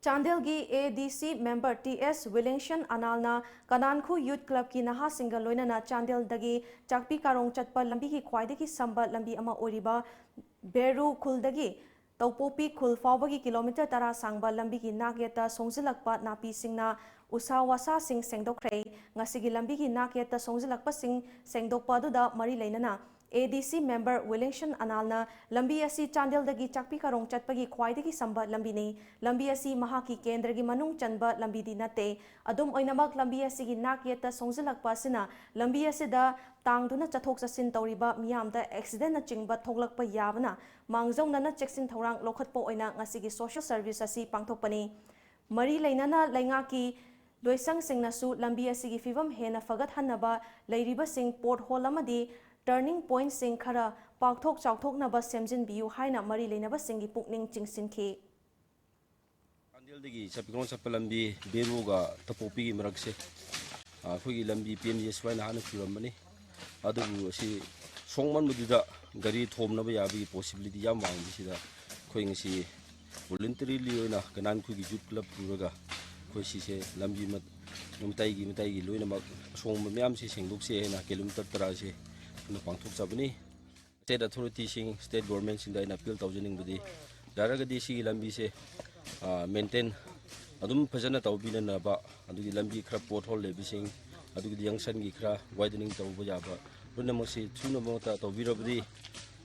ꯆꯥꯟꯗꯦꯜꯒꯤ A D C member T S ꯋꯤꯂꯤꯡꯁꯟ ꯑꯅꯥꯜꯅ ꯀꯅꯥꯟꯈꯨ Youth Clubꯀꯤ ꯅꯍꯥꯁꯤꯡꯒ ꯂꯣꯏꯅꯅ ꯆꯥꯟꯗꯦꯜꯗꯒꯤ ꯆꯥꯛꯄꯤ ꯀꯥꯔꯣꯡ ꯆꯠꯄ ꯂꯝꯕꯤꯒꯤ ꯈ꯭ꯋꯥꯏꯗꯒꯤ ꯁꯝꯕ ꯂꯝꯕꯤ ꯑꯃ ꯑꯣꯏꯔꯤꯕ ꯕꯦꯔꯨ ꯈꯨꯜꯗꯒꯤ ꯇꯧꯄꯣꯛꯄꯤ ꯈꯨꯜ ꯐꯥꯎꯕꯒꯤ ꯀꯤꯂꯣꯃꯤꯇꯔ ꯇꯔꯥ ꯁꯥꯡꯕ ꯂꯝꯕꯤꯒꯤ ꯅꯥꯛꯌꯦꯠꯇ ꯁꯣꯡꯖꯤꯜꯂꯛꯄ ꯅꯥꯄꯤꯁꯤꯡꯅ ꯎꯁꯥ ꯋꯥꯁꯥꯁꯤꯡ ꯁꯦꯡꯗꯣꯛꯈ꯭ꯔꯦ꯫ ꯉꯁꯤꯒꯤ ꯂꯝꯕꯤꯒꯤ ꯅꯥꯛꯌꯦꯠꯇ ꯁꯣꯡꯖꯤꯜꯂꯛꯄꯁꯤꯡ ꯁꯦꯡꯗꯣꯛꯄ ꯑꯗꯨꯗ ꯃꯔꯤ ꯂꯩꯅꯅ A D C member ꯋꯤꯂꯤꯡꯁꯟ ꯑꯅꯥꯜꯅ ꯂꯝꯕꯤ ꯑꯁꯤ ꯆꯥꯟꯗꯦꯜꯗꯒꯤ ꯆꯥꯛꯄꯤ ꯀꯥꯔꯣꯡ ꯆꯠꯄꯒꯤ ꯈ꯭ꯋꯥꯏꯗꯒꯤ ꯁꯝꯕ ꯂꯝꯕꯤꯅꯤ꯫ ꯂꯝꯕꯤ ꯑꯁꯤ ꯃꯍꯥꯛꯀꯤ ꯀꯦꯟꯗ꯭ꯔꯒꯤ ꯃꯅꯨꯡ ꯆꯟꯕ ꯂꯝꯕꯤꯗꯤ ꯅꯠꯇꯦ꯫ ꯑꯗꯨꯝ ꯑꯣꯏꯅꯃꯛ, ꯂꯝꯕꯤ ꯑꯁꯤꯒꯤ ꯅꯥꯛꯌꯦꯠꯇ ꯁꯣꯡꯖꯤꯜꯂꯛꯄ ꯑꯁꯤꯅ ꯂꯝꯕꯤ ꯑꯁꯤꯗ ꯇꯥꯡꯗꯨꯅ ꯆꯠꯊꯣꯛ ꯆꯠꯁꯤꯟ ꯇꯧꯔꯤꯕ ꯃꯤꯌꯥꯝꯗ ꯑꯦꯛꯁꯤꯗꯦꯟꯅꯆꯤꯡꯕ ꯊꯣꯛꯂꯛꯄ ꯌꯥꯕꯅ ꯃꯥꯡꯖꯧꯅꯅ ꯆꯦꯛꯁꯤꯟ ꯊꯧꯔꯥꯡ ꯂꯧꯈꯠꯄ ꯑꯣꯏꯅ ꯉꯁꯤꯒꯤ social service ꯑꯁꯤ ꯄꯥꯡꯊꯣꯛꯄꯅꯤ꯫ ꯃꯔꯤ ꯂꯩꯅꯅ ꯂꯩꯉꯥꯛꯀꯤ ꯂꯣꯏꯁꯪꯁꯤꯡꯅꯁꯨ ꯂꯝꯕꯤ ꯑꯁꯤꯒꯤ ꯐꯤꯕꯝ ꯍꯦꯟꯅ ꯐꯒꯠꯍꯟꯅꯕ ꯂꯩꯔꯤꯕꯁꯤꯡ pothole ꯑꯃꯗꯤ turning pointꯁꯤꯡ ꯈꯔ ꯄꯥꯛꯊꯣꯛ ꯆꯥꯎꯊꯣꯛꯅꯕ ꯁꯦꯝꯖꯤꯟꯕꯤꯌꯨ ꯍꯥꯏꯅ ꯃꯔꯤ ꯂꯩꯅꯕꯁꯤꯡꯒꯤ ꯄꯨꯛꯅꯤꯡ ꯆꯤꯡꯁꯤꯟꯈꯤ꯫ ꯆꯥꯟꯗꯦꯜꯗꯒꯤ ꯆꯠꯄꯤꯈꯣꯡ ꯆꯠꯄ ꯂꯝꯕꯤ ꯕꯦꯔꯨꯒ ꯇꯄꯣꯛꯄꯤꯒꯤ ꯃꯔꯛꯁꯦ, ꯑ, ꯑꯩꯈꯣꯏꯒꯤ ꯂꯝꯕꯤ P M G S Y ꯅ ꯍꯥꯟꯅ ꯆꯨꯔꯝꯕꯅꯤ꯫ ꯑꯗꯨꯕꯨ ꯑꯁꯤ ꯁꯣꯡꯃꯟꯕꯗꯨꯗ ꯒꯥꯔꯤ ꯊꯣꯝꯅꯕ ꯌꯥꯕꯒꯤ possibility ꯌꯥꯝ ꯋꯥꯡꯕꯁꯤꯗ ꯑꯩꯈꯣꯏ ꯉꯁꯤ voluntarily ꯑꯣꯏꯅ ꯀꯅꯥꯟꯈꯨꯒꯤ Youth Club ꯄꯨꯔꯒ ꯑꯩꯈꯣꯏ ꯁꯤꯁꯦ ꯂꯝꯕꯤ ꯃꯠ-, ꯃꯇꯥꯏꯒꯤ, ꯃꯇꯥꯏꯒꯤ ꯂꯣꯏꯅꯃꯛ ꯑꯁꯣꯡꯕ ꯃꯌꯥꯝꯁꯤ ꯁꯦꯡꯗꯣꯛꯁꯦ ꯍꯥꯏꯅ ꯀꯤꯂꯣꯃꯤꯇꯔ ꯇꯔꯥꯁꯦ ꯑꯩꯈꯣꯏꯅ ꯄꯥꯡꯊꯣꯛꯆꯕꯅꯤ꯫ State authorityꯁꯤꯡ, state governmentꯁꯤꯡꯗ ꯑꯩꯅ appeal ꯇꯧꯖꯅꯤꯡꯕꯗꯤ, ꯌꯥꯔꯒꯗꯤ ꯁꯤꯒꯤ ꯂꯝꯕꯤꯁꯦ, ꯑ, maintain ꯑꯗꯨꯝ ꯐꯖꯅ ꯇꯧꯕꯤꯅꯅꯕ, ꯑꯗꯨꯒꯤ ꯂꯝꯕꯤ ꯈꯔ pothole ꯂꯩꯕꯁꯤꯡ, ꯑꯗꯨꯒꯤꯗꯤ junctionꯒꯤ ꯈꯔ widening ꯇꯧꯕ ꯌꯥꯕ ꯄꯨꯝꯅꯃꯛꯁꯤ ꯊꯨꯅꯃꯛꯇ ꯇꯧꯕꯤꯔꯕꯗꯤ,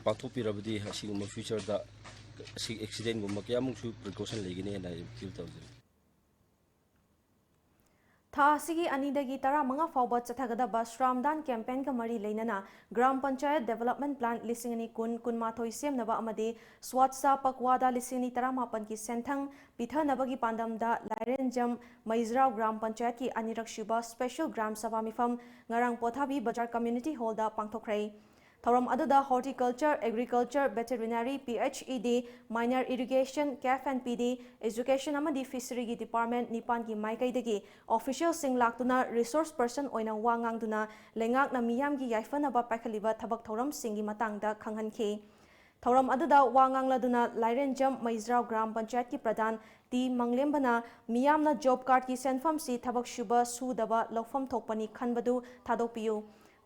ꯄꯥꯡꯊꯣꯛꯄꯤꯔꯕꯗꯤ ꯑꯁꯤꯒꯨꯝꯕ futureꯗ ꯑꯁꯤ accidentꯒꯨꯝꯕ ꯀꯌꯥꯃꯨꯛꯁꯨ precaution ꯂꯩꯒꯅꯤ ꯍꯥꯏꯅ ꯑꯩ appeal ꯇꯧꯖꯔꯤ꯫ ꯊꯥ ꯑꯁꯤꯒꯤ ꯑꯅꯤꯗꯒꯤ ꯇꯔꯥꯃꯉꯥ ꯐꯥꯎꯕ ꯆꯠꯊꯒꯗꯕ ꯁ꯭ꯔꯥꯝꯗꯥꯟ campaignꯒ ꯃꯔꯤ ꯂꯩꯅꯅ ꯒ꯭ꯔꯥꯝ ꯄꯟꯆꯥꯌꯠ development plan ꯂꯤꯁꯤꯡ ꯑꯅꯤ ꯀꯨꯟ ꯀꯨꯟꯃꯥꯊꯣꯏ ꯁꯦꯝꯅꯕ ꯑꯃꯗꯤ ꯁ꯭ꯋꯥꯠꯁꯥ ꯄꯛꯋꯥꯗꯥ ꯂꯤꯁꯤꯡ ꯑꯅꯤ ꯇꯔꯥꯃꯥꯄꯟꯒꯤ ꯁꯦꯟꯊꯪ ꯄꯤꯊꯅꯕꯒꯤ ꯄꯥꯟꯗꯝꯗ ꯂꯥꯏꯔꯦꯟꯖꯝ ꯃꯩꯖ꯭ꯔꯥꯎ ꯒ꯭ꯔꯥꯝ ꯄꯟꯆꯥꯌꯠꯀꯤ ꯑꯅꯤꯔꯛ ꯁꯨꯕ special ꯒ꯭ꯔꯥꯝ ꯁꯚꯥ ꯃꯤꯐꯝ ꯉꯔꯥꯡ ꯄꯣꯊꯥꯕꯤ ꯕꯖꯥꯔ community hallꯗ ꯄꯥꯡꯊꯣꯛꯈ꯭ꯔꯦ꯫ ꯊꯧꯔꯝ ꯑꯗꯨꯗ Horticulture, Agriculture, Veterinary, PHED, Minor Irrigation, CAF and PD, Education ꯑꯃꯗꯤ Fisheryꯒꯤ department ꯅꯤꯄꯥꯟꯒꯤ ꯃꯥꯏꯀꯩꯗꯒꯤ officialꯁꯤꯡ ꯂꯥꯛꯇꯨꯅ resource person ꯑꯣꯏꯅ ꯋꯥ ꯉꯥꯡꯗꯨꯅ ꯂꯩꯉꯥꯛꯅ ꯃꯤꯌꯥꯝꯒꯤ ꯌꯥꯏꯐꯅꯕ ꯄꯥꯏꯈꯠꯂꯤꯕ ꯊꯕꯛ ꯊꯧꯔꯝꯁꯤꯡꯒꯤ ꯃꯇꯥꯡꯗ ꯈꯪꯍꯟꯈꯤ꯫ ꯊꯧꯔꯝ ꯑꯗꯨꯗ ꯋꯥ ꯉꯥꯡꯂꯗꯨꯅ ꯂꯥꯏꯔꯦꯟꯖꯝ ꯃꯩꯖ꯭ꯔꯥꯎ ꯒ꯭ꯔꯥꯝ ꯄꯟꯆꯥꯌꯠꯀꯤ ꯄ꯭ꯔꯙꯥꯟ ꯇꯤ ꯃꯪꯂꯦꯝꯕꯅ ꯃꯤꯌꯥꯝꯅ job cardꯀꯤ ꯁꯦꯟꯐꯝꯁꯤ ꯊꯕꯛ ꯁꯨꯕ ꯁꯨꯗꯕ ꯂꯧꯐꯝ ꯊꯣꯛꯄꯅꯤ ꯈꯟꯕꯗꯨ ꯊꯥꯗꯣꯛꯄꯤꯌꯨ꯫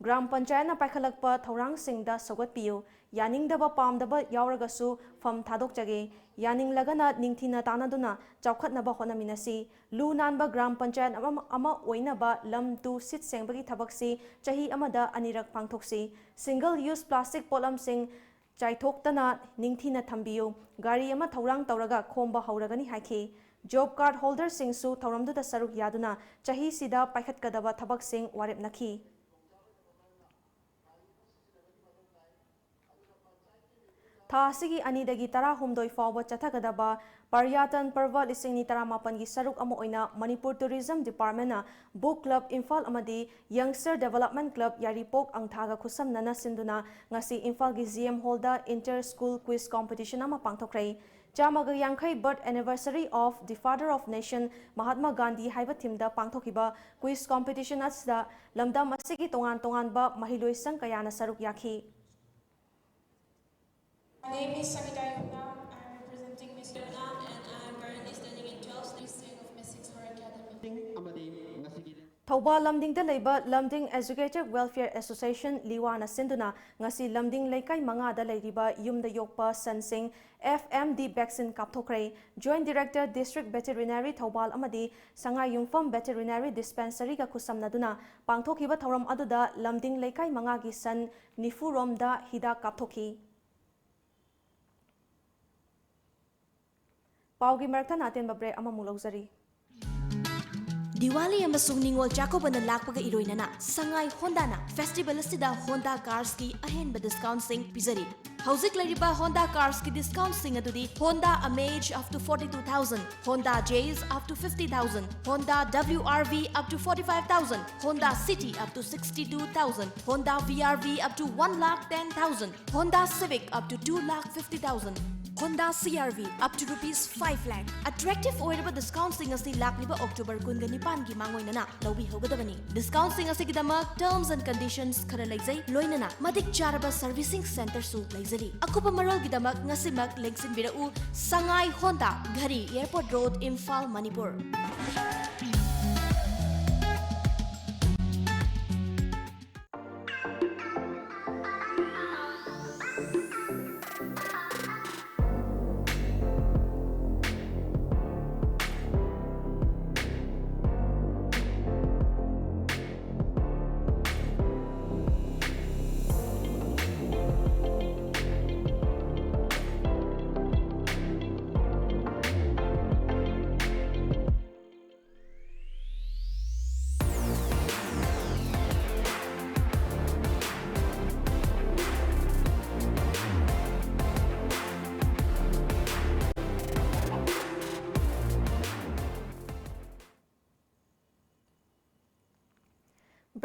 ꯒ꯭ꯔꯥꯝ ꯄꯟꯆꯥꯌꯠꯅ ꯄꯥꯏꯈꯠꯂꯛꯄ ꯊꯧꯔꯥꯡꯁꯤꯡꯗ ꯁꯧꯒꯠꯄꯤꯌꯨ꯫ ꯌꯥꯅꯤꯡꯗꯕ ꯄꯥꯝꯗꯕ ꯌꯥꯎꯔꯒꯁꯨ ꯐꯝ ꯊꯥꯗꯣꯛꯆꯒꯦ꯫ ꯌꯥꯅꯤꯡꯂꯒꯅ ꯅꯤꯡꯊꯤꯅ ꯇꯥꯟꯅꯗꯨꯅ ꯆꯥꯎꯈꯠꯅꯕ ꯍꯣꯠꯅꯃꯤꯟꯅꯁꯤ꯫ ꯂꯨ ꯅꯥꯟꯕ ꯒ꯭ꯔꯥꯝ ꯄꯟꯆꯥꯌꯠ ꯑꯃ, ꯑꯃ ꯑꯣꯏꯅꯕ ꯂꯝ ꯇꯨ ꯁꯤꯠ ꯁꯦꯡꯕꯒꯤ ꯊꯕꯛꯁꯤ ꯆꯍꯤ ꯑꯃꯗ ꯑꯅꯤꯔꯛ ꯄꯥꯡꯊꯣꯛꯁꯤ꯫ Single use plastic ꯄꯣꯠꯂꯝꯁꯤꯡ ꯆꯥꯏꯊꯣꯛꯇꯅ ꯅꯤꯡꯊꯤꯅ ꯊꯝꯕꯤꯌꯨ꯫ ꯒꯥꯔꯤ ꯑꯃ ꯊꯧꯔꯥꯡ ꯇꯧꯔꯒ ꯈꯣꯝꯕ ꯍꯧꯔꯒꯅꯤ ꯍꯥꯏꯈꯤ꯫ Job card holderꯁꯤꯡꯁꯨ ꯊꯧꯔꯝꯗꯨꯗ ꯁꯔꯨꯛ ꯌꯥꯗꯨꯅ ꯆꯍꯤꯁꯤꯗ ꯄꯥꯏꯈꯠꯀꯗꯕ ꯊꯕꯛꯁꯤꯡ ꯋꯥꯔꯦꯞꯅꯈꯤ꯫ ꯊꯥ ꯑꯁꯤꯒꯤ ꯑꯅꯤꯗꯒꯤ ꯇꯔꯥꯍꯨꯝꯗꯣꯏ ꯐꯥꯎꯕ ꯆꯠꯊꯒꯗꯕ ꯄꯔꯌꯥꯇꯟ ꯄꯔꯕ ꯂꯤꯁꯤꯡ ꯑꯅꯤ ꯇꯔꯥꯃꯥꯄꯟꯒꯤ ꯁꯔꯨꯛ ꯑꯃ ꯑꯣꯏꯅ Manipur Tourism Departmentꯅ Book Club Imphal ꯑꯃꯗꯤ Youngster Development Club ꯌꯥꯏꯔꯤꯄꯣꯛ ꯑꯪꯊꯥꯒ ꯈꯨꯠꯁꯝꯅꯅ ꯁꯤꯟꯗꯨꯅ ꯉꯁꯤ ꯏꯝꯐꯥꯜꯒꯤ G M Hallꯗ inter school quiz competition ꯑꯃ ꯄꯥꯡꯊꯣꯛꯈ꯭ꯔꯦ꯫ ꯆꯥꯝꯃꯒ ꯌꯥꯡꯈꯩ birth anniversary of the Father of Nation Mahatma Gandhi ꯍꯥꯏꯕ themeꯗ ꯄꯥꯡꯊꯣꯛꯈꯤꯕ quiz competition ꯑꯁꯤꯗ ꯂꯝꯗꯝ ꯑꯁꯤꯒꯤ ꯇꯣꯉꯥꯟ ꯇꯣꯉꯥꯟꯕ ꯃꯍꯩꯂꯣꯏꯁꯪ ꯀꯌꯥꯅ ꯁꯔꯨꯛ ꯌꯥꯈꯤ꯫ My name is Sangita Yumnam. I am representing Miss Yumnam and I am currently studying in twelfth district of Miss Sixth Form. Thoubal ꯂꯝꯗꯤꯡꯗ ꯂꯩꯕ ꯂꯝꯗꯤꯡ Educated Welfare Association, ꯂꯤꯋꯥꯅ ꯁꯤꯟꯗꯨꯅ ꯉꯁꯤ ꯂꯝꯗꯤꯡ ꯂꯩꯀꯥꯏ ꯃꯉꯥꯗ ꯂꯩꯔꯤꯕ ꯌꯨꯝꯗ ꯌꯣꯛꯄ ꯁꯟꯁꯤꯡ F M D vaccine ꯀꯥꯞꯊꯣꯛꯈ꯭ꯔꯦ꯫ Joint Director, District Veterinary, Thoubal ꯑꯃꯗꯤ ꯁꯉꯥꯏ ꯌꯨꯝꯐꯝ Veterinary Dispensary ꯒ ꯈꯨꯠꯁꯝꯅꯗꯨꯅ ꯄꯥꯡꯊꯣꯛꯈꯤꯕ ꯊꯧꯔꯝ ꯑꯗꯨꯗ ꯂꯝꯗꯤꯡ ꯂꯩꯀꯥꯏ ꯃꯉꯥꯒꯤ ꯁꯟ ꯅꯤꯐꯨ ꯔꯣꯝꯗ ꯍꯤꯗꯥꯛ ꯀꯥꯞꯊꯣꯛꯈꯤ꯫ ꯄꯥꯎꯒꯤ ꯃꯔꯛꯇ ꯑꯇꯦꯟꯕ break ꯑꯃꯃꯨꯛ ꯂꯧꯖꯔꯤ꯫ ꯗꯤꯋꯥꯂꯤ ꯑꯃꯁꯨꯡ ꯅꯤꯉꯣꯜ ꯆꯥꯛꯀꯧꯕꯅ ꯂꯥꯛꯄꯒ ꯏꯔꯣꯏꯅꯅ ꯁꯉꯥꯏ ꯍꯣꯟꯗꯥꯅ festival ꯑꯁꯤꯗ Honda cars ꯀꯤ ꯑꯍꯦꯟꯕ discount ꯁꯤꯡ ꯄꯤꯖꯔꯤ꯫ ꯍꯧꯖꯤꯛ ꯂꯩꯔꯤꯕ Honda cars ꯀꯤ discount ꯁꯤꯡ ꯑꯗꯨꯗꯤ Honda Amaze up to forty-two thousand, Honda Jazz up to fifty thousand, Honda W R V up to forty-five thousand, Honda City up to sixty-two thousand, Honda V R V up to one lakh ten thousand, Honda Civic up to two lakh fifty thousand, Honda C R V up to rupees five lakh꯫ Attractive ꯑꯣꯏꯔꯕ discount ꯁꯤꯡ ꯑꯁꯤ ꯂꯥꯛꯂꯤꯕ October ꯀꯨꯟꯒ ꯅꯤꯄꯥꯟꯒꯤ ꯃꯥꯡꯑꯣꯏꯅꯅ ꯂꯧꯕꯤꯍꯧꯒꯗꯕꯅꯤ꯫ Discount ꯁꯤꯡ ꯑꯁꯤꯒꯤꯗꯃꯛ terms and conditions ꯈꯔ ꯂꯩꯖꯩ, ꯂꯣꯏꯅꯅ ꯃꯇꯤꯛ ꯆꯥꯔꯕ servicing centre ꯁꯨ ꯂꯩꯖꯔꯤ꯫ ꯑꯀꯨꯞꯄ ꯃꯔꯣꯜꯒꯤꯗꯃꯛ ꯉꯁꯤꯃꯛ ꯂꯦꯡꯁꯤꯟꯕꯤꯔꯛꯎ, Sangai Honda, Ghari, Airport Road, Imphal, Manipur.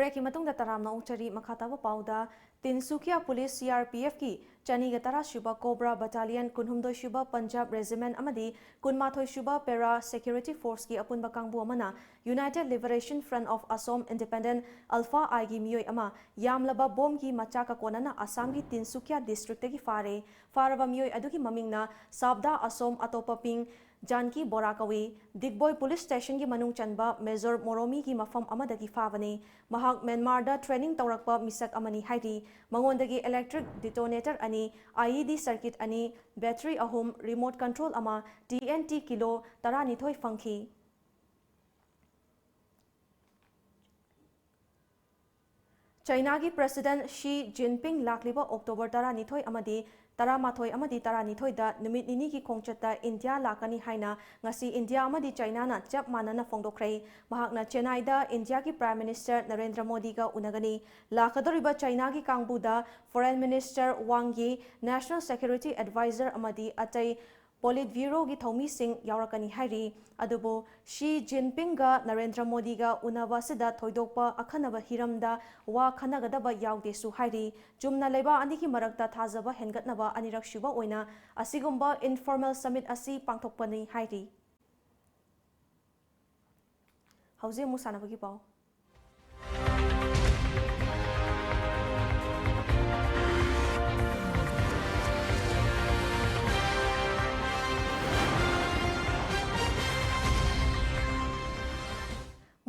Break ꯀꯤ ꯃꯇꯨꯡꯗ ꯇꯔꯥꯝꯅ ꯑꯣꯛꯆꯔꯤ꯫ ꯃꯈꯥ ꯇꯥꯕ ꯄꯥꯎꯗ, Tinsukia police C R P F ꯀꯤ ꯆꯅꯤꯒ ꯇꯔꯥ ꯁꯨꯕ Cobra Battalion, ꯀꯨꯟꯍꯨꯝꯗꯣꯏ ꯁꯨꯕ Punjab Regiment ꯑꯃꯗꯤ ꯀꯨꯟꯃꯥꯊꯣꯏ ꯁꯨꯕ Para Security Forceꯀꯤ ꯑꯄꯨꯟꯕ ꯀꯥꯡꯕꯨ ꯑꯃꯅ United Liberation Front of Assam Independent, ULFA-Iꯒꯤ ꯃꯤꯑꯣꯏ ꯑꯃ ꯌꯥꯝꯂꯕ ꯕꯣꯝꯒꯤ ꯃꯆꯥꯛꯀ ꯀꯣꯟꯅꯅ ꯑꯁꯥꯝꯒꯤ ꯇꯤꯟꯁꯨꯀꯤꯌꯥ districtꯇꯒꯤ ꯐꯥꯔꯦ꯫ ꯐꯥꯔꯕ ꯃꯤꯑꯣꯏ ꯑꯗꯨꯒꯤ ꯃꯃꯤꯡꯅ ꯁꯥꯕꯗꯥ ꯑꯁꯣꯝ, ꯑꯇꯣꯞꯄ ꯄꯤꯡ ꯖꯥꯟꯀꯤ ꯕꯣꯔꯥ ꯀꯧꯏ꯫ ꯗꯤꯒꯕꯣꯏ police stationꯒꯤ ꯃꯅꯨꯡ ꯆꯟꯕ Major ꯃꯣꯔꯣꯃꯤꯒꯤ ꯃꯐꯝ ꯑꯃꯗꯒꯤ ꯐꯥꯕꯅꯤ꯫ ꯃꯍꯥꯛ ꯃ꯭ꯌꯥꯟꯃꯥꯔꯗ training ꯇꯧꯔꯛꯄ ꯃꯤꯁꯛ ꯑꯃꯅꯤ ꯍꯥꯏꯔꯤ꯫ ꯃꯉꯣꯟꯗꯒꯤ electric detonator ꯑꯅꯤ, IED circuit ꯑꯅꯤ, battery ꯑꯍꯨꯝ, remote control ꯑꯃ, TNT ꯀꯤꯂꯣ ꯇꯔꯥꯅꯤꯊꯣꯏ ꯐꯪꯈꯤ꯫ ꯆꯥꯏꯅꯥꯒꯤ President Xi Jinping ꯂꯥꯛꯂꯤꯕ October ꯇꯔꯥꯅꯤꯊꯣꯏ ꯑꯃꯗꯤ ꯇꯔꯥꯃꯥꯊꯣꯏ ꯑꯃꯗꯤ ꯇꯔꯥꯅꯤꯊꯣꯏꯗ ꯅꯨꯃꯤꯠ ꯅꯤꯅꯤꯒꯤ ꯈꯣꯡꯆꯠꯇ ꯏꯟꯗꯤꯌꯥ ꯂꯥꯛꯀꯅꯤ ꯍꯥꯏꯅ ꯉꯁꯤ ꯏꯟꯗꯤꯌꯥ ꯑꯃꯗꯤ ꯆꯥꯏꯅꯥꯅ ꯆꯞ ꯃꯥꯟꯅꯅ ꯐꯣꯡꯗꯣꯛꯈ꯭ꯔꯦ꯫ ꯃꯍꯥꯛꯅ ꯆꯦꯟꯅꯥꯏꯗ ꯏꯟꯗꯤꯌꯥꯒꯤ Prime Minister ꯅꯔꯦꯟꯗ꯭ꯔ ꯃꯣꯗꯤꯒ ꯎꯅꯒꯅꯤ꯫ ꯂꯥꯛꯀꯗꯧꯔꯤꯕ ꯆꯥꯏꯅꯥꯒꯤ ꯀꯥꯡꯕꯨꯗ Foreign Minister Wang Yi, National Security Advisor ꯑꯃꯗꯤ ꯑꯇꯩ Politburoꯒꯤ ꯊꯧꯃꯤꯁꯤꯡ ꯌꯥꯎꯔꯛꯀꯅꯤ ꯍꯥꯏꯔꯤ꯫ ꯑꯗꯨꯕꯨ ꯁꯤ ꯖꯤꯟꯄꯤꯡꯒ ꯅꯔꯦꯟꯗ꯭ꯔ ꯃꯣꯗꯤꯒ ꯎꯅꯕ ꯑꯁꯤꯗ ꯊꯣꯏꯗꯣꯛꯄ ꯑꯈꯟꯅꯕ ꯍꯤꯔꯝꯗ ꯋꯥ ꯈꯟꯅꯒꯗꯕ ꯌꯥꯎꯗꯦꯁꯨ ꯍꯥꯏꯔꯤ꯫ ꯆꯨꯝꯅ ꯂꯩꯕꯥꯛ ꯑꯅꯤꯒꯤ ꯃꯔꯛꯇ ꯊꯥꯖꯕ ꯍꯦꯟꯒꯠꯅꯕ ꯑꯅꯤꯔꯛꯁꯨꯕ ꯑꯣꯏꯅ ꯑꯁꯤꯒꯨꯝꯕ informal summit ꯑꯁꯤ ꯄꯥꯡꯊꯣꯛꯄꯅꯤ ꯍꯥꯏꯔꯤ꯫ ꯍꯧꯖꯤꯛ ꯑꯃꯨꯛ ꯁꯥꯟꯅꯕꯒꯤ ꯄꯥꯎ꯫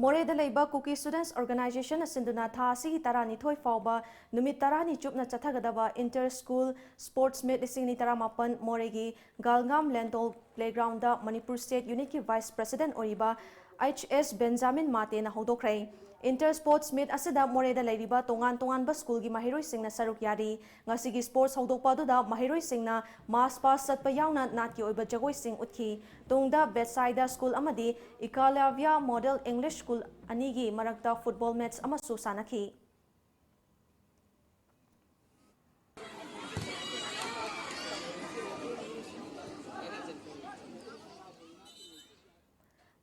ꯃꯣꯔꯦꯗ ꯂꯩꯕ Kuki Students Organization ꯅ ꯁꯤꯟꯗꯨꯅ ꯊꯥ ꯑꯁꯤꯒꯤ ꯇꯔꯥꯅꯤꯊꯣꯏ ꯐꯥꯎꯕ ꯅꯨꯃꯤꯠ ꯇꯔꯥꯅꯤ ꯆꯨꯞꯅ ꯆꯠꯊꯒꯗꯕ Inter School Sports Meet ꯂꯤꯁꯤꯡ ꯑꯅꯤ ꯇꯔꯥꯃꯥꯄꯟ ꯃꯣꯔꯦꯒꯤ ꯒꯥꯜꯉꯥꯝ ꯂꯦꯟꯗꯣꯜ Playground ꯗ Manipur State Unit ꯀꯤ Vice President ꯑꯣꯏꯔꯤꯕ H S Benjamin Mate ꯅ ꯍꯧꯗꯣꯛꯈ꯭ꯔꯦ꯫ Inter Sports Meet ꯑꯁꯤꯗ ꯃꯣꯔꯦꯗ ꯂꯩꯔꯤꯕ ꯇꯣꯉꯥꯟ ꯇꯣꯉꯥꯟꯕ school ꯒꯤ ꯃꯍꯩꯔꯣꯏꯁꯤꯡꯅ ꯁꯔꯨꯛ ꯌꯥꯔꯤ꯫ ꯉꯁꯤꯒꯤ sports ꯍꯧꯗꯣꯛꯄ ꯑꯗꯨꯗ ꯃꯍꯩꯔꯣꯏꯁꯤꯡꯅ march past ꯆꯠꯄ ꯌꯥꯎꯅ ꯅꯥꯠꯀꯤ ꯑꯣꯏꯕ ꯖꯒꯣꯏꯁꯤꯡ ꯎꯠꯈꯤ꯫ ꯇꯨꯡꯗ Bethsaida School ꯑꯃꯗꯤ Ekalavya Model English School ꯑꯅꯤꯒꯤ ꯃꯔꯛꯇ football match ꯑꯃꯁꯨ ꯁꯥꯟꯅꯈꯤ꯫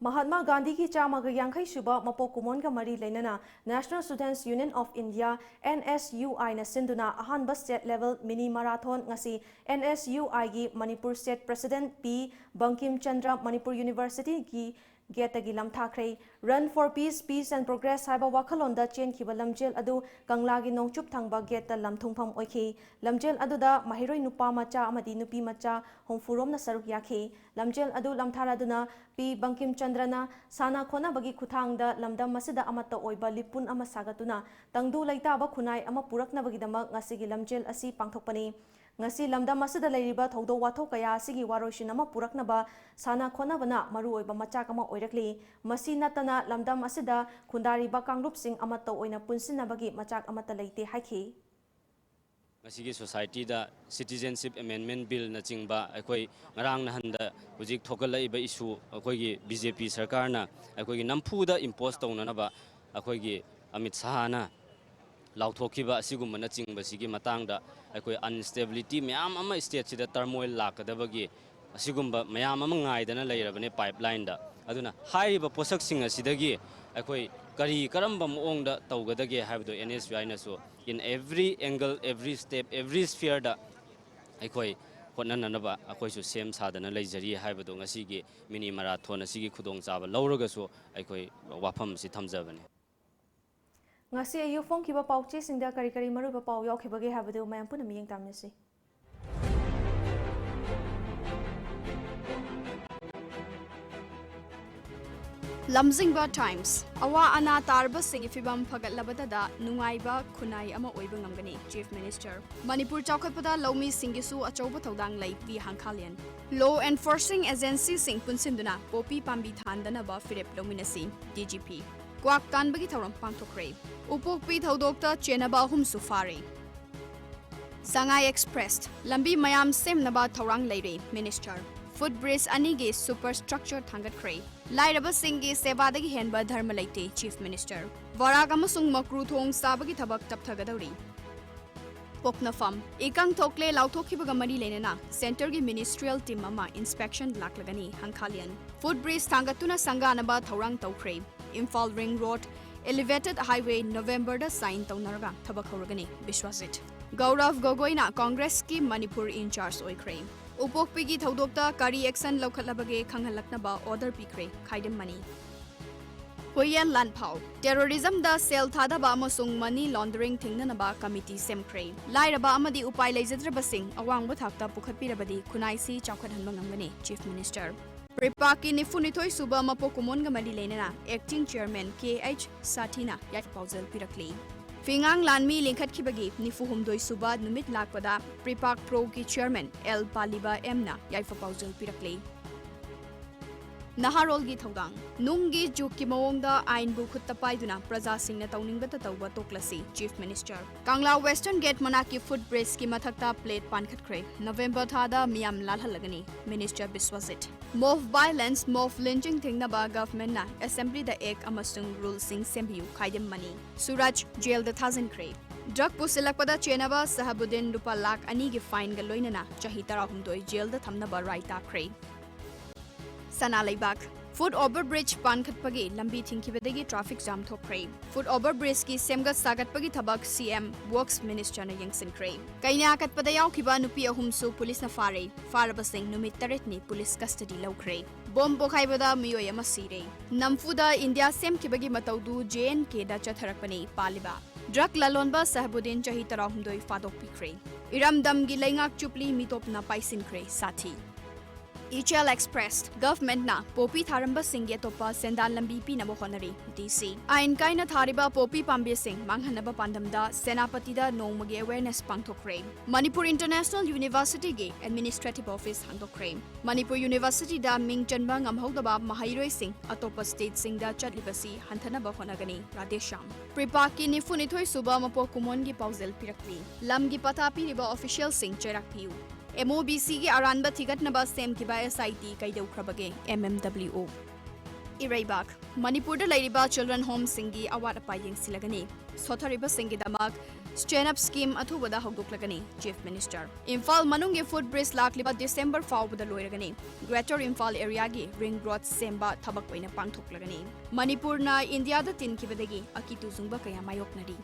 ꯃꯍꯥꯠꯃꯥ ꯒꯥꯟꯙꯤꯒꯤ ꯆꯥꯝꯃꯒ ꯌꯥꯡꯈꯩ ꯁꯨꯕ ꯃꯄꯣꯛ ꯀꯨꯝꯑꯣꯟꯒ ꯃꯔꯤ ꯂꯩꯅꯅ National Students Union of India, N S U I ꯅ ꯁꯤꯟꯗꯨꯅ ꯑꯍꯥꯟꯕ state level mini marathon ꯉꯁꯤ N S U I ꯒꯤ ꯃꯅꯤꯄꯨꯔ state president ꯄꯤ ꯕꯪꯀꯤꯝ ꯆꯟꯗ꯭ꯔ ꯃꯅꯤꯄꯨꯔ University ꯒꯤ gate ꯇꯒꯤ ꯂꯝꯊꯥꯈ꯭ꯔꯦ꯫ Run for Peace, Peace and Progress ꯍꯥꯏꯕ ꯋꯥꯈꯜꯂꯣꯟꯗ ꯆꯦꯟꯈꯤꯕ ꯂꯝꯖꯦꯜ ꯑꯗꯨ ꯀꯪꯂꯥꯒꯤ ꯅꯣꯡꯆꯨꯞ ꯊꯪꯕ gate ꯇ ꯂꯝꯊꯨꯡꯐꯝ ꯑꯣꯏꯈꯤ꯫ ꯂꯝꯖꯦꯜ ꯑꯗꯨꯗ ꯃꯍꯩꯔꯣꯏ ꯅꯨꯄꯥ ꯃꯆꯥ ꯑꯃꯗꯤ ꯅꯨꯄꯤ ꯃꯆꯥ ꯍꯨꯝꯐꯨꯔꯣꯝꯅ ꯁꯔꯨꯛ ꯌꯥꯈꯤ꯫ ꯂꯝꯖꯦꯜ ꯑꯗꯨ ꯂꯝꯊꯥꯔꯗꯨꯅ ꯄꯤ ꯕꯪꯀꯤꯝ ꯆꯟꯗ꯭ꯔꯅ ꯁꯥꯟꯅ ꯈꯣꯠꯅꯕꯒꯤ ꯈꯨꯠꯊꯥꯡꯗ ꯂꯝꯗꯝ ꯑꯁꯤꯗ ꯑꯃꯠꯇ ꯑꯣꯏꯕ ꯂꯤꯄꯨꯟ ꯑꯃ ꯁꯥꯒꯠꯇꯨꯅ ꯇꯪꯗꯨ ꯂꯩꯇꯥꯕ ꯈꯨꯟꯅꯥꯏ ꯑꯃ ꯄꯨꯔꯛꯅꯕꯒꯤꯗꯃꯛ ꯉꯁꯤꯒꯤ ꯂꯝꯖꯦꯜ ꯑꯁꯤ ꯄꯥꯡꯊꯣꯛꯄꯅꯤ꯫ ꯉꯁꯤ ꯂꯝꯗꯝ ꯑꯁꯤꯗ ꯂꯩꯔꯤꯕ ꯊꯧꯗꯣꯛ ꯋꯥꯊꯣꯛ ꯀꯌꯥ ꯑꯁꯤꯒꯤ ꯋꯥꯔꯣꯏꯁꯤꯟ ꯑꯃ ꯄꯨꯔꯛꯅꯕ ꯁꯥꯟꯅ ꯈꯣꯠꯅꯕꯅ ꯃꯔꯨꯑꯣꯏꯕ ꯃꯆꯥꯛ ꯑꯃ ꯑꯣꯏꯔꯛꯂꯤ꯫ ꯃꯁꯤ ꯅꯠꯇꯅ ꯂꯝꯗꯝ ꯑꯁꯤꯗ ꯈꯨꯟꯗꯥꯔꯤꯕ ꯀꯥꯡꯂꯨꯞꯁꯤꯡ ꯑꯃꯠꯇ ꯑꯣꯏꯅ ꯄꯨꯟꯁꯤꯟꯅꯕꯒꯤ ꯃꯆꯥꯛ ꯑꯃꯠꯇ ꯂꯩꯇꯦ ꯍꯥꯏꯈꯤ꯫ ꯉꯁꯤꯒꯤ society ꯗ Citizenship Amendment Bill ꯅꯆꯤꯡꯕ ꯑꯩꯈꯣꯏ ꯉꯔꯥꯡ ꯅꯍꯥꯟꯗ ꯍꯧꯖꯤꯛ ꯊꯣꯛꯒꯠꯂꯛꯏꯕ issue ꯑꯩꯈꯣꯏꯒꯤ B J P ꯁꯔꯀꯥꯔꯅ ꯑꯩꯈꯣꯏꯒꯤ ꯅꯝꯐꯨꯗ impose ꯇꯧꯅꯅꯕ ꯑꯩꯈꯣꯏꯒꯤ ꯑꯃꯤꯠ ꯁꯍꯥꯅ ꯂꯥꯎꯊꯣꯛꯈꯤꯕ ꯑꯁꯤꯒꯨꯝꯕꯅꯆꯤꯡꯕꯁꯤꯒꯤ ꯃꯇꯥꯡꯗ ꯑꯩꯈꯣꯏ instability ꯃꯌꯥꯝ ꯑꯃ state ꯁꯤꯗ turmoil ꯂꯥꯛꯀꯗꯕꯒꯤ ꯑꯁꯤꯒꯨꯝꯕ ꯃꯌꯥꯝ ꯑꯃ ꯉꯥꯏꯗꯅ ꯂꯩꯔꯕꯅꯦ pipeline ꯗ꯫ ꯑꯗꯨꯅ ꯍꯥꯏꯔꯤꯕ ꯄꯣꯠꯁꯛꯁꯤꯡ ꯑꯁꯤꯗꯒꯤ ꯑꯩꯈꯣꯏ ꯀꯔꯤ ꯀꯔꯝꯕ ꯃꯑꯣꯡꯗ ꯇꯧꯒꯗꯒꯦ ꯍꯥꯏꯕꯗꯨ N S U I ꯅꯁꯨ in every angle, every step, every sphere ꯗ ꯑꯩꯈꯣꯏ ꯍꯣꯠꯅꯅꯅꯕ ꯑꯩꯈꯣꯏꯁꯨ ꯁꯦꯝ ꯁꯥꯗꯅ ꯂꯩꯖꯔꯤ ꯍꯥꯏꯕꯗꯨ ꯉꯁꯤꯒꯤ mini marathon ꯑꯁꯤꯒꯤ ꯈꯨꯗꯣꯡꯆꯥꯕ ꯂꯧꯔꯒꯁꯨ ꯑꯩꯈꯣꯏ ꯋꯥꯐꯝ ꯑꯁꯤ ꯊꯝꯖꯕꯅꯤ꯫ ꯉꯁꯤ ꯑꯌꯨꯛ ꯐꯣꯡꯈꯤꯕ ꯄꯥꯎꯆꯦꯁꯤꯡꯗ ꯀꯔꯤ ꯀꯔꯤ ꯃꯔꯨꯑꯣꯏꯕ ꯄꯥꯎ ꯌꯥꯎꯈꯤꯕꯒꯦ ꯍꯥꯏꯕꯗꯨ ꯃꯌꯥꯝ ꯄꯨꯟꯅ ꯃꯤꯠꯌꯦꯡ ꯇꯥꯃꯤꯟꯅꯁꯤ꯫ ꯂꯝꯖꯤꯡꯕ Times, ꯑꯋꯥ ꯑꯅꯥ ꯇꯥꯔꯕꯁꯤꯡꯒꯤ ꯐꯤꯕꯝ ꯐꯒꯠꯂꯕꯗꯗ ꯅꯨꯡꯉꯥꯏꯕ ꯈꯨꯟꯅꯥꯏ ꯑꯃ ꯑꯣꯏꯕ ꯉꯝꯒꯅꯤ, Chief Minister꯫ ꯃꯅꯤꯄꯨꯔ ꯆꯥꯎꯈꯠꯄꯗ ꯂꯧꯃꯤꯁꯤꯡꯒꯤꯁꯨ ꯑꯆꯧꯕ ꯊꯧꯗꯥꯡ ꯂꯩ, ꯄꯤ ꯍꯪꯈꯥꯂꯦꯟ꯫ Law enforcing agency ꯁꯤꯡ ꯄꯨꯟꯁꯤꯟꯗꯨꯅ ꯄꯣꯄꯤ ꯄꯥꯝꯕꯤ ꯊꯥꯍꯟꯗꯅꯕ ꯐꯤꯔꯦꯞ ꯂꯧꯃꯤꯟꯅꯁꯤ, D G P꯫ ꯀ꯭ꯋꯥꯛ ꯇꯥꯟꯕꯒꯤ ꯊꯧꯔꯝ ꯄꯥꯡꯊꯣꯛꯈ꯭ꯔꯦ꯫ ꯎꯄꯣꯛꯄꯤ ꯊꯧꯗꯣꯛꯇ ꯆꯦꯟꯅꯕ ꯑꯍꯨꯝꯁꯨ ꯐꯥꯔꯦ꯫ ꯁꯉꯥꯏ Express, ꯂꯝꯕꯤ ꯃꯌꯥꯝ ꯁꯦꯝꯅꯕ ꯊꯧꯔꯥꯡ ꯂꯩꯔꯦ, Minister꯫ Foot bridge ꯑꯅꯤꯒꯤ superstructure ꯊꯥꯡꯒꯠꯈ꯭ꯔꯦ꯫ ꯂꯥꯏꯔꯕꯁꯤꯡꯒꯤ ꯁꯦꯕꯥꯗꯒꯤ ꯍꯦꯟꯕ ꯙꯔꯃ ꯂꯩꯇꯦ, Chief Minister꯫ ꯕꯔꯥꯛ ꯑꯃꯁꯨꯡ ꯃꯀ꯭ꯔꯨ ꯊꯣꯡ ꯁꯥꯕꯒꯤ ꯊꯕꯛ ꯇꯞꯊꯒꯗꯧꯔꯤ꯫ ꯄꯣꯛꯅꯐꯝ ꯏꯀꯪ ꯊꯣꯛꯂꯦ ꯂꯥꯎꯊꯣꯛꯈꯤꯕꯒ ꯃꯔꯤ ꯂꯩꯅꯅ centreꯒꯤ ministerial team ꯑꯃ inspectionꯗ ꯂꯥꯛꯂꯒꯅꯤ꯫ ꯍꯪꯈꯥꯂꯤꯌꯟ footbridge ꯊꯥꯡꯒꯠꯇꯨꯅ ꯁꯪꯒꯥꯅꯕ ꯊꯧꯔꯥꯡ ꯇꯧꯈ꯭ꯔꯦ꯫ Imphal ring road elevated highway Novemberꯗ sign ꯇꯧꯅꯔꯒ ꯊꯕꯛ ꯍꯧꯔꯒꯅꯤ꯫ ꯕꯤꯁ꯭ꯋꯖꯤꯠ꯫ ꯒꯧꯔꯚ ꯒꯣꯒꯣꯏꯅ Congressꯀꯤ ꯃꯅꯤꯄꯨꯔ in charge ꯑꯣꯏꯈ꯭ꯔꯦ꯫ ꯎꯄꯣꯛꯄꯤꯒꯤ ꯊꯧꯗꯣꯛꯇ ꯀꯔꯤ action ꯂꯧꯈꯠꯂꯕꯒꯦ ꯈꯪꯍꯜꯂꯛꯅꯕ order ꯄꯤꯈ꯭ꯔꯦ꯫ ꯈꯥꯏꯗꯦꯝ ꯃꯅꯤ꯫ ꯍꯨꯏꯌꯦꯟ ꯂꯥꯟꯐꯥꯎ꯫ Terrorismꯗ ꯁꯦꯜ ꯊꯥꯗꯕ ꯑꯃꯁꯨꯡ money laundering ꯊꯤꯡꯅꯅꯕ committee ꯁꯦꯝꯈ꯭ꯔꯦ꯫ ꯂꯥꯏꯔꯕ ꯑꯃꯗꯤ ꯎꯄꯥꯏ ꯂꯩꯖꯗ꯭ꯔꯕꯁꯤꯡ ꯑꯋꯥꯡꯕ ꯊꯥꯛꯇ ꯄꯨꯈꯠꯄꯤꯔꯕꯗꯤ ꯈꯨꯟꯅꯥꯏꯁꯤ ꯆꯥꯎꯈꯠꯍꯟꯕ ꯉꯝꯒꯅꯤ꯫ Chief Minister꯫ ꯄ꯭ꯔꯤꯄꯥꯛꯀꯤ ꯅꯤꯐꯨꯅꯤꯊꯣꯏ ꯁꯨꯕ ꯃꯄꯣꯛ ꯀꯨꯝꯑꯣꯟꯒ ꯃꯔꯤ ꯂꯩꯅꯅ acting chairman ꯀꯦ ꯑꯩꯆ ꯁꯥꯊꯤꯅ ꯌꯥꯏꯐ ꯄꯥꯎꯖꯦꯜ ꯄꯤꯔꯛꯂꯤ꯫ ꯐꯤꯉꯥꯡ ꯂꯥꯟꯃꯤ ꯂꯤꯡꯈꯠꯈꯤꯕꯒꯤ ꯅꯤꯐꯨ ꯍꯨꯝꯗꯣꯏ ꯁꯨꯕ ꯅꯨꯃꯤꯠ ꯂꯥꯛꯄꯗ ꯄ꯭ꯔꯤꯄꯥꯛ ꯄ꯭ꯔꯣꯒꯤ chairman ꯑꯦꯜ ꯄꯥꯂꯤꯕ ꯑꯦꯝꯅ ꯌꯥꯏꯐ ꯄꯥꯎꯖꯦꯜ ꯄꯤꯔꯛꯂꯤ꯫ ꯅꯍꯥꯔꯣꯜꯒꯤ ꯊꯧꯗꯥꯡ꯫ ꯅꯨꯡꯒꯤ ꯖꯨꯒꯀꯤ ꯃꯑꯣꯡꯗ ꯑꯥꯏꯟꯕꯨ ꯈꯨꯠꯇ ꯄꯥꯏꯗꯨꯅ ꯄ꯭ꯔꯖꯥꯁꯤꯡꯅ ꯇꯧꯅꯤꯡꯕꯇ ꯇꯧꯕ ꯇꯣꯛꯂꯁꯤ, Chief Minister꯫ ꯀꯪꯂꯥ Western Gate ꯃꯅꯥꯛꯀꯤ footbridgeꯀꯤ ꯃꯊꯛꯇ plate ꯄꯥꯟꯈꯠꯈ꯭ꯔꯦ꯫ November ꯊꯥꯗ ꯃꯤꯌꯥꯝ ꯂꯥꯜꯍꯜꯂꯒꯅꯤ, Minister Biswajit. Mob violence, mob lynching ꯊꯤꯡꯅꯕ governmentꯅ assemblyꯗ act ꯑꯃꯁꯨꯡ ruleꯁꯤꯡ ꯁꯦꯝꯕꯤꯌꯨ, ꯈꯥꯏꯗꯦꯝ ꯃꯅꯤ꯫ ꯁꯨꯔꯖ jailꯗ ꯊꯥꯖꯤꯟꯈ꯭ꯔꯦ꯫ Drug ꯄꯨꯁꯤꯜꯂꯛꯄꯗ ꯆꯦꯟꯅꯕ ꯁꯍꯕꯨꯗꯤꯟ ꯂꯨꯄꯥ ꯂꯥꯈ ꯑꯅꯤꯒꯤ fineꯒ ꯂꯣꯏꯅꯅ ꯆꯍꯤ ꯇꯔꯥꯍꯨꯝꯗꯣꯏ jailꯗ ꯊꯝꯅꯕ ꯔꯥꯏ ꯇꯥꯈ꯭ꯔꯦ꯫ ꯁꯅꯥ ꯂꯩꯕꯥꯛ꯫ Foot over bridge ꯄꯥꯟꯈꯠꯄꯒꯤ ꯂꯝꯕꯤ ꯊꯤꯡꯈꯤꯕꯗꯒꯤ traffic jam ꯊꯣꯛꯈ꯭ꯔꯦ꯫ Foot over bridgeꯀꯤ ꯁꯦꯝꯒꯠ ꯁꯥꯒꯠꯄꯒꯤ ꯊꯕꯛ CM Works Ministerꯅ ꯌꯦꯡꯁꯤꯟꯈ꯭ꯔꯦ꯫ ꯀꯩꯅꯥ ꯀꯠꯄꯗ ꯌꯥꯎꯈꯤꯕ ꯅꯨꯄꯤ ꯑꯍꯨꯝꯁꯨ ꯄꯨꯂꯤꯁꯅ ꯐꯥꯔꯦ꯫ ꯐꯥꯔꯕꯁꯤꯡ ꯅꯨꯃꯤꯠ ꯇꯔꯦꯠꯅꯤ ꯄꯨꯂꯤꯁ custody ꯂꯧꯈ꯭ꯔꯦ꯫ ꯕꯣꯝ ꯄꯣꯈꯥꯏꯕꯗ ꯃꯤꯑꯣꯏ ꯑꯃ ꯁꯤꯔꯦ꯫ ꯅꯝꯐꯨꯗ ꯏꯟꯗꯤꯌꯥ ꯁꯦꯝꯈꯤꯕꯒꯤ ꯃꯇꯧꯗꯨ J and Kꯗ ꯆꯠꯊꯔꯛꯄꯅꯤ, ꯄꯥꯜꯂꯤꯕ꯫ Drug ꯂꯂꯣꯟꯕ ꯁꯍꯕꯨꯗꯤꯟ ꯆꯍꯤ ꯇꯔꯥꯍꯨꯝꯗꯣꯏ ꯐꯥꯗꯣꯛꯄꯤꯈ꯭ꯔꯦ꯫ ꯏꯔꯝꯗꯝꯒꯤ ꯂꯩꯉꯥꯛ ꯆꯨꯞꯂꯤ ꯃꯤꯇꯣꯞꯅ ꯄꯥꯏꯁꯤꯟꯈ꯭ꯔꯦ, ꯁꯥꯊꯤ꯫ Ichel Express, governmentꯅ poppy ꯊꯥꯔꯝꯕꯁꯤꯡꯒꯤ ꯑꯇꯣꯞꯄ ꯁꯦꯟꯗꯥꯟ ꯂꯝꯕꯤ ꯄꯤꯅꯕ ꯍꯣꯠꯅꯔꯤ, DC꯫ ꯑꯥꯏꯟ ꯀꯥꯏꯅ ꯊꯥꯔꯤꯕ poppy ꯄꯥꯝꯕꯤꯁꯤꯡ ꯃꯥꯡꯍꯟꯅꯕ ꯄꯥꯟꯗꯝꯗ ꯁꯦꯅꯥꯄꯇꯤꯗ ꯅꯣꯡꯃꯒꯤ awareness ꯄꯥꯡꯊꯣꯛꯈ꯭ꯔꯦ꯫ Manipur International Universityꯒꯤ administrative office ꯍꯥꯡꯗꯣꯛꯈ꯭ꯔꯦ꯫ Manipur Universityꯗ ꯃꯤꯡ ꯆꯟꯕ ꯉꯝꯍꯧꯗꯕ ꯃꯍꯩꯔꯣꯏꯁꯤꯡ ꯑꯇꯣꯞꯄ stateꯁꯤꯡꯗ ꯆꯠꯂꯤꯕꯁꯤ ꯍꯟꯊꯅꯕ ꯍꯣꯠꯅꯒꯅꯤ, ꯔꯥꯙꯦꯁ꯭ꯌꯥꯝ꯫ ꯄ꯭ꯔꯤꯄꯥꯛꯀꯤ ꯅꯤꯐꯨꯅꯤꯊꯣꯏ ꯁꯨꯕ ꯃꯄꯣꯛ ꯀꯨꯝꯑꯣꯟꯒꯤ ꯄꯥꯎꯖꯦꯜ ꯄꯤꯔꯛꯂꯤ꯫ ꯂꯝꯒꯤ ꯄꯊꯥ ꯄꯤꯔꯤꯕ officialꯁꯤꯡ ꯆꯩꯔꯥꯛ ꯄꯤꯌꯨ꯫ MOBCꯒꯤ ꯑꯔꯥꯟꯕ ꯊꯤꯒꯠꯅꯕ ꯁꯦꯝꯈꯤꯕ SIT ꯀꯩꯗꯧꯈ꯭ꯔꯕꯒꯦ? MMWO꯫ ꯏꯔꯩꯕꯥꯛ꯫ ꯃꯅꯤꯄꯨꯔꯗ ꯂꯩꯔꯤꯕ ꯆꯤꯜꯗ꯭ꯔꯦꯟ ꯍꯣꯝꯁꯤꯡꯒꯤ ꯑꯋꯥꯠ ꯑꯄꯥ ꯌꯦꯡꯁꯤꯜꯂꯒꯅꯤ꯫ ꯁꯣꯠꯊꯔꯤꯕꯁꯤꯡꯒꯤꯗꯃꯛ ꯁ꯭ꯇꯦꯟꯗ ꯑꯞ ꯁ꯭ꯀꯤꯝ ꯑꯊꯨꯕꯗ ꯍꯧꯗꯣꯛꯂꯒꯅꯤ, ꯆꯤꯐ ꯃꯤꯅꯤꯁꯇꯔ꯫ ꯏꯝꯐꯥꯜ ꯃꯅꯨꯡꯒꯤ ꯐꯨꯠ ꯕ꯭ꯔꯤꯖ ꯂꯥꯛꯂꯤꯕ ꯗꯤꯁꯦꯝꯕꯔ ꯐꯥꯎꯕꯗ ꯂꯣꯏꯔꯒꯅꯤ꯫ ꯒ꯭ꯔꯦꯇꯔ ꯏꯝꯐꯥꯜ ꯑꯦꯔꯤꯌꯥꯒꯤ ꯔꯤꯡ ꯔꯣꯗ ꯁꯦꯝꯕ ꯊꯕꯛ ꯑꯣꯏꯅ ꯄꯥꯡꯊꯣꯛꯂꯒꯅꯤ꯫ ꯃꯅꯤꯄꯨꯔꯅ ꯏꯟꯗꯤꯌꯥꯗ ꯇꯤꯟꯈꯤꯕꯗꯒꯤ ꯑꯀꯤ ꯇꯨꯖꯨꯡꯕ ꯀꯌꯥ ꯃꯥꯌꯣꯛꯅꯔꯤ꯫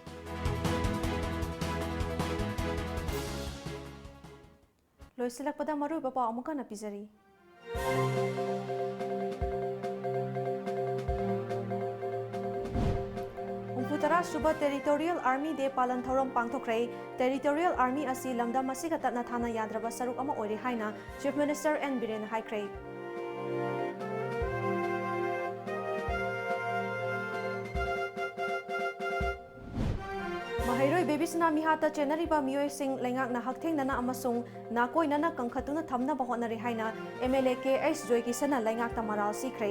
ꯂꯣꯏꯁꯤꯜꯂꯛꯄꯗ ꯃꯔꯨꯑꯣꯏꯕ ꯄꯥꯎ ꯑꯃꯨꯛ ꯍꯟꯅ ꯄꯤꯖꯔꯤ꯫ ꯍꯨꯝꯐꯨ ꯇꯔꯥ ꯁꯨꯕ Territorial Army Day ꯄꯥꯂꯟ ꯊꯧꯔꯝ ꯄꯥꯡꯊꯣꯛꯈ꯭ꯔꯦ꯫ Territorial Army ꯑꯁꯤ ꯂꯝꯗꯝ ꯑꯁꯤꯒ ꯇꯠꯅ ꯊꯥꯅ ꯌꯥꯗ꯭ꯔꯕ ꯁꯔꯨꯛ ꯑꯃ ꯑꯣꯏꯔꯦ ꯍꯥꯏꯅ Chief Minister N ꯕꯤꯔꯦꯟꯅ ꯍꯥꯏꯈ꯭ꯔꯦ꯫ ꯃꯍꯩꯔꯣꯏ ꯕꯦꯕꯤꯁꯅꯥ ꯃꯤꯍꯥꯠꯇ ꯆꯦꯟꯅꯔꯤꯕ ꯃꯤꯑꯣꯏꯁꯤꯡ ꯂꯩꯉꯥꯛꯅ ꯍꯛꯊꯦꯡꯅꯅ ꯑꯃꯁꯨꯡ ꯅꯥꯀꯣꯏꯅꯅ ꯀꯟꯈꯠꯇꯨꯅ ꯊꯝꯅꯕ ꯍꯣꯠꯅꯔꯤ ꯍꯥꯏꯅ M L A K H ꯖꯣꯏꯀꯤꯁꯟꯅ ꯂꯩꯉꯥꯛꯇ ꯃꯔꯥꯜ ꯁꯤꯈ꯭ꯔꯦ꯫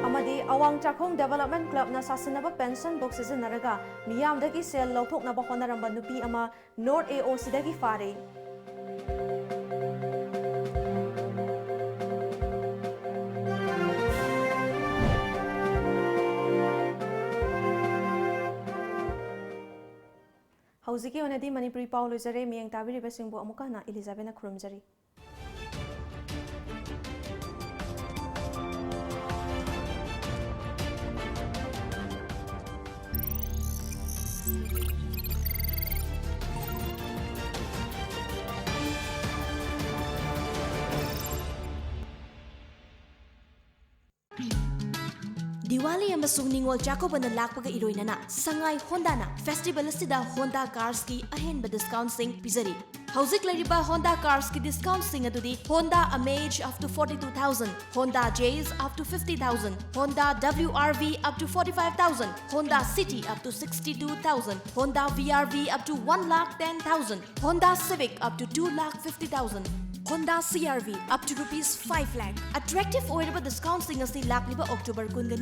ꯑꯃꯗꯤ ꯑꯋꯥꯡ ꯆꯥꯛꯈꯣꯡ Development Clubꯅ ꯁꯥꯁꯤꯟꯅꯕ pension book ꯁꯤꯖꯤꯟꯅꯔꯒ ꯃꯤꯌꯥꯝꯗꯒꯤ ꯁꯦꯜ ꯂꯧꯊꯣꯛꯅꯕ ꯍꯣꯠꯅꯔꯝꯕ ꯅꯨꯄꯤ ꯑꯃ North A O Cꯗꯒꯤ ꯐꯥꯔꯦ꯫ ꯍꯧꯖꯤꯛꯀꯤ ꯑꯣꯏꯅꯗꯤ ꯃꯅꯤꯄꯨꯔꯤ ꯄꯥꯎ ꯂꯣꯏꯖꯔꯦ꯫ ꯃꯤꯠꯌꯦꯡ ꯇꯥꯕꯤꯔꯤꯕꯁꯤꯡꯕꯨ ꯑꯃꯨꯛꯀ ꯍꯟꯅ ꯏꯂꯤꯖꯥꯕꯦꯠꯅ ꯈꯨꯔꯨꯝꯖꯔꯤ꯫ ꯗꯤꯋꯥꯂꯤ ꯑꯃꯁꯨꯡ ꯅꯤꯉꯣꯜ ꯆꯥꯛꯀꯧꯕꯅ ꯂꯥꯛꯄꯒ ꯏꯔꯣꯏꯅꯅ ꯁꯉꯥꯏ ꯍꯣꯟꯗꯥꯅ festival ꯑꯁꯤꯗ Honda carsꯀꯤ ꯑꯍꯦꯟꯕ discountꯁꯤꯡ ꯄꯤꯖꯔꯤ꯫ ꯍꯧꯖꯤꯛ ꯂꯩꯔꯤꯕ Honda carsꯀꯤ discountꯁꯤꯡ ꯑꯗꯨꯗꯤ Honda Amaze up to forty-two thousand, Honda Jazz up to fifty thousand, Honda W R V up to forty-five thousand, Honda City up to sixty-two thousand, Honda V R V up to one lakh ten thousand, Honda Civic up to two lakh fifty thousand, Honda C R V up to rupees five lakh꯫ Attractive ꯑꯣꯏꯔꯕ discountꯁꯤꯡ ꯑꯁꯤ ꯂꯥꯛꯂꯤꯕ October ꯀꯨꯟꯒ ꯅꯤꯄꯥꯟ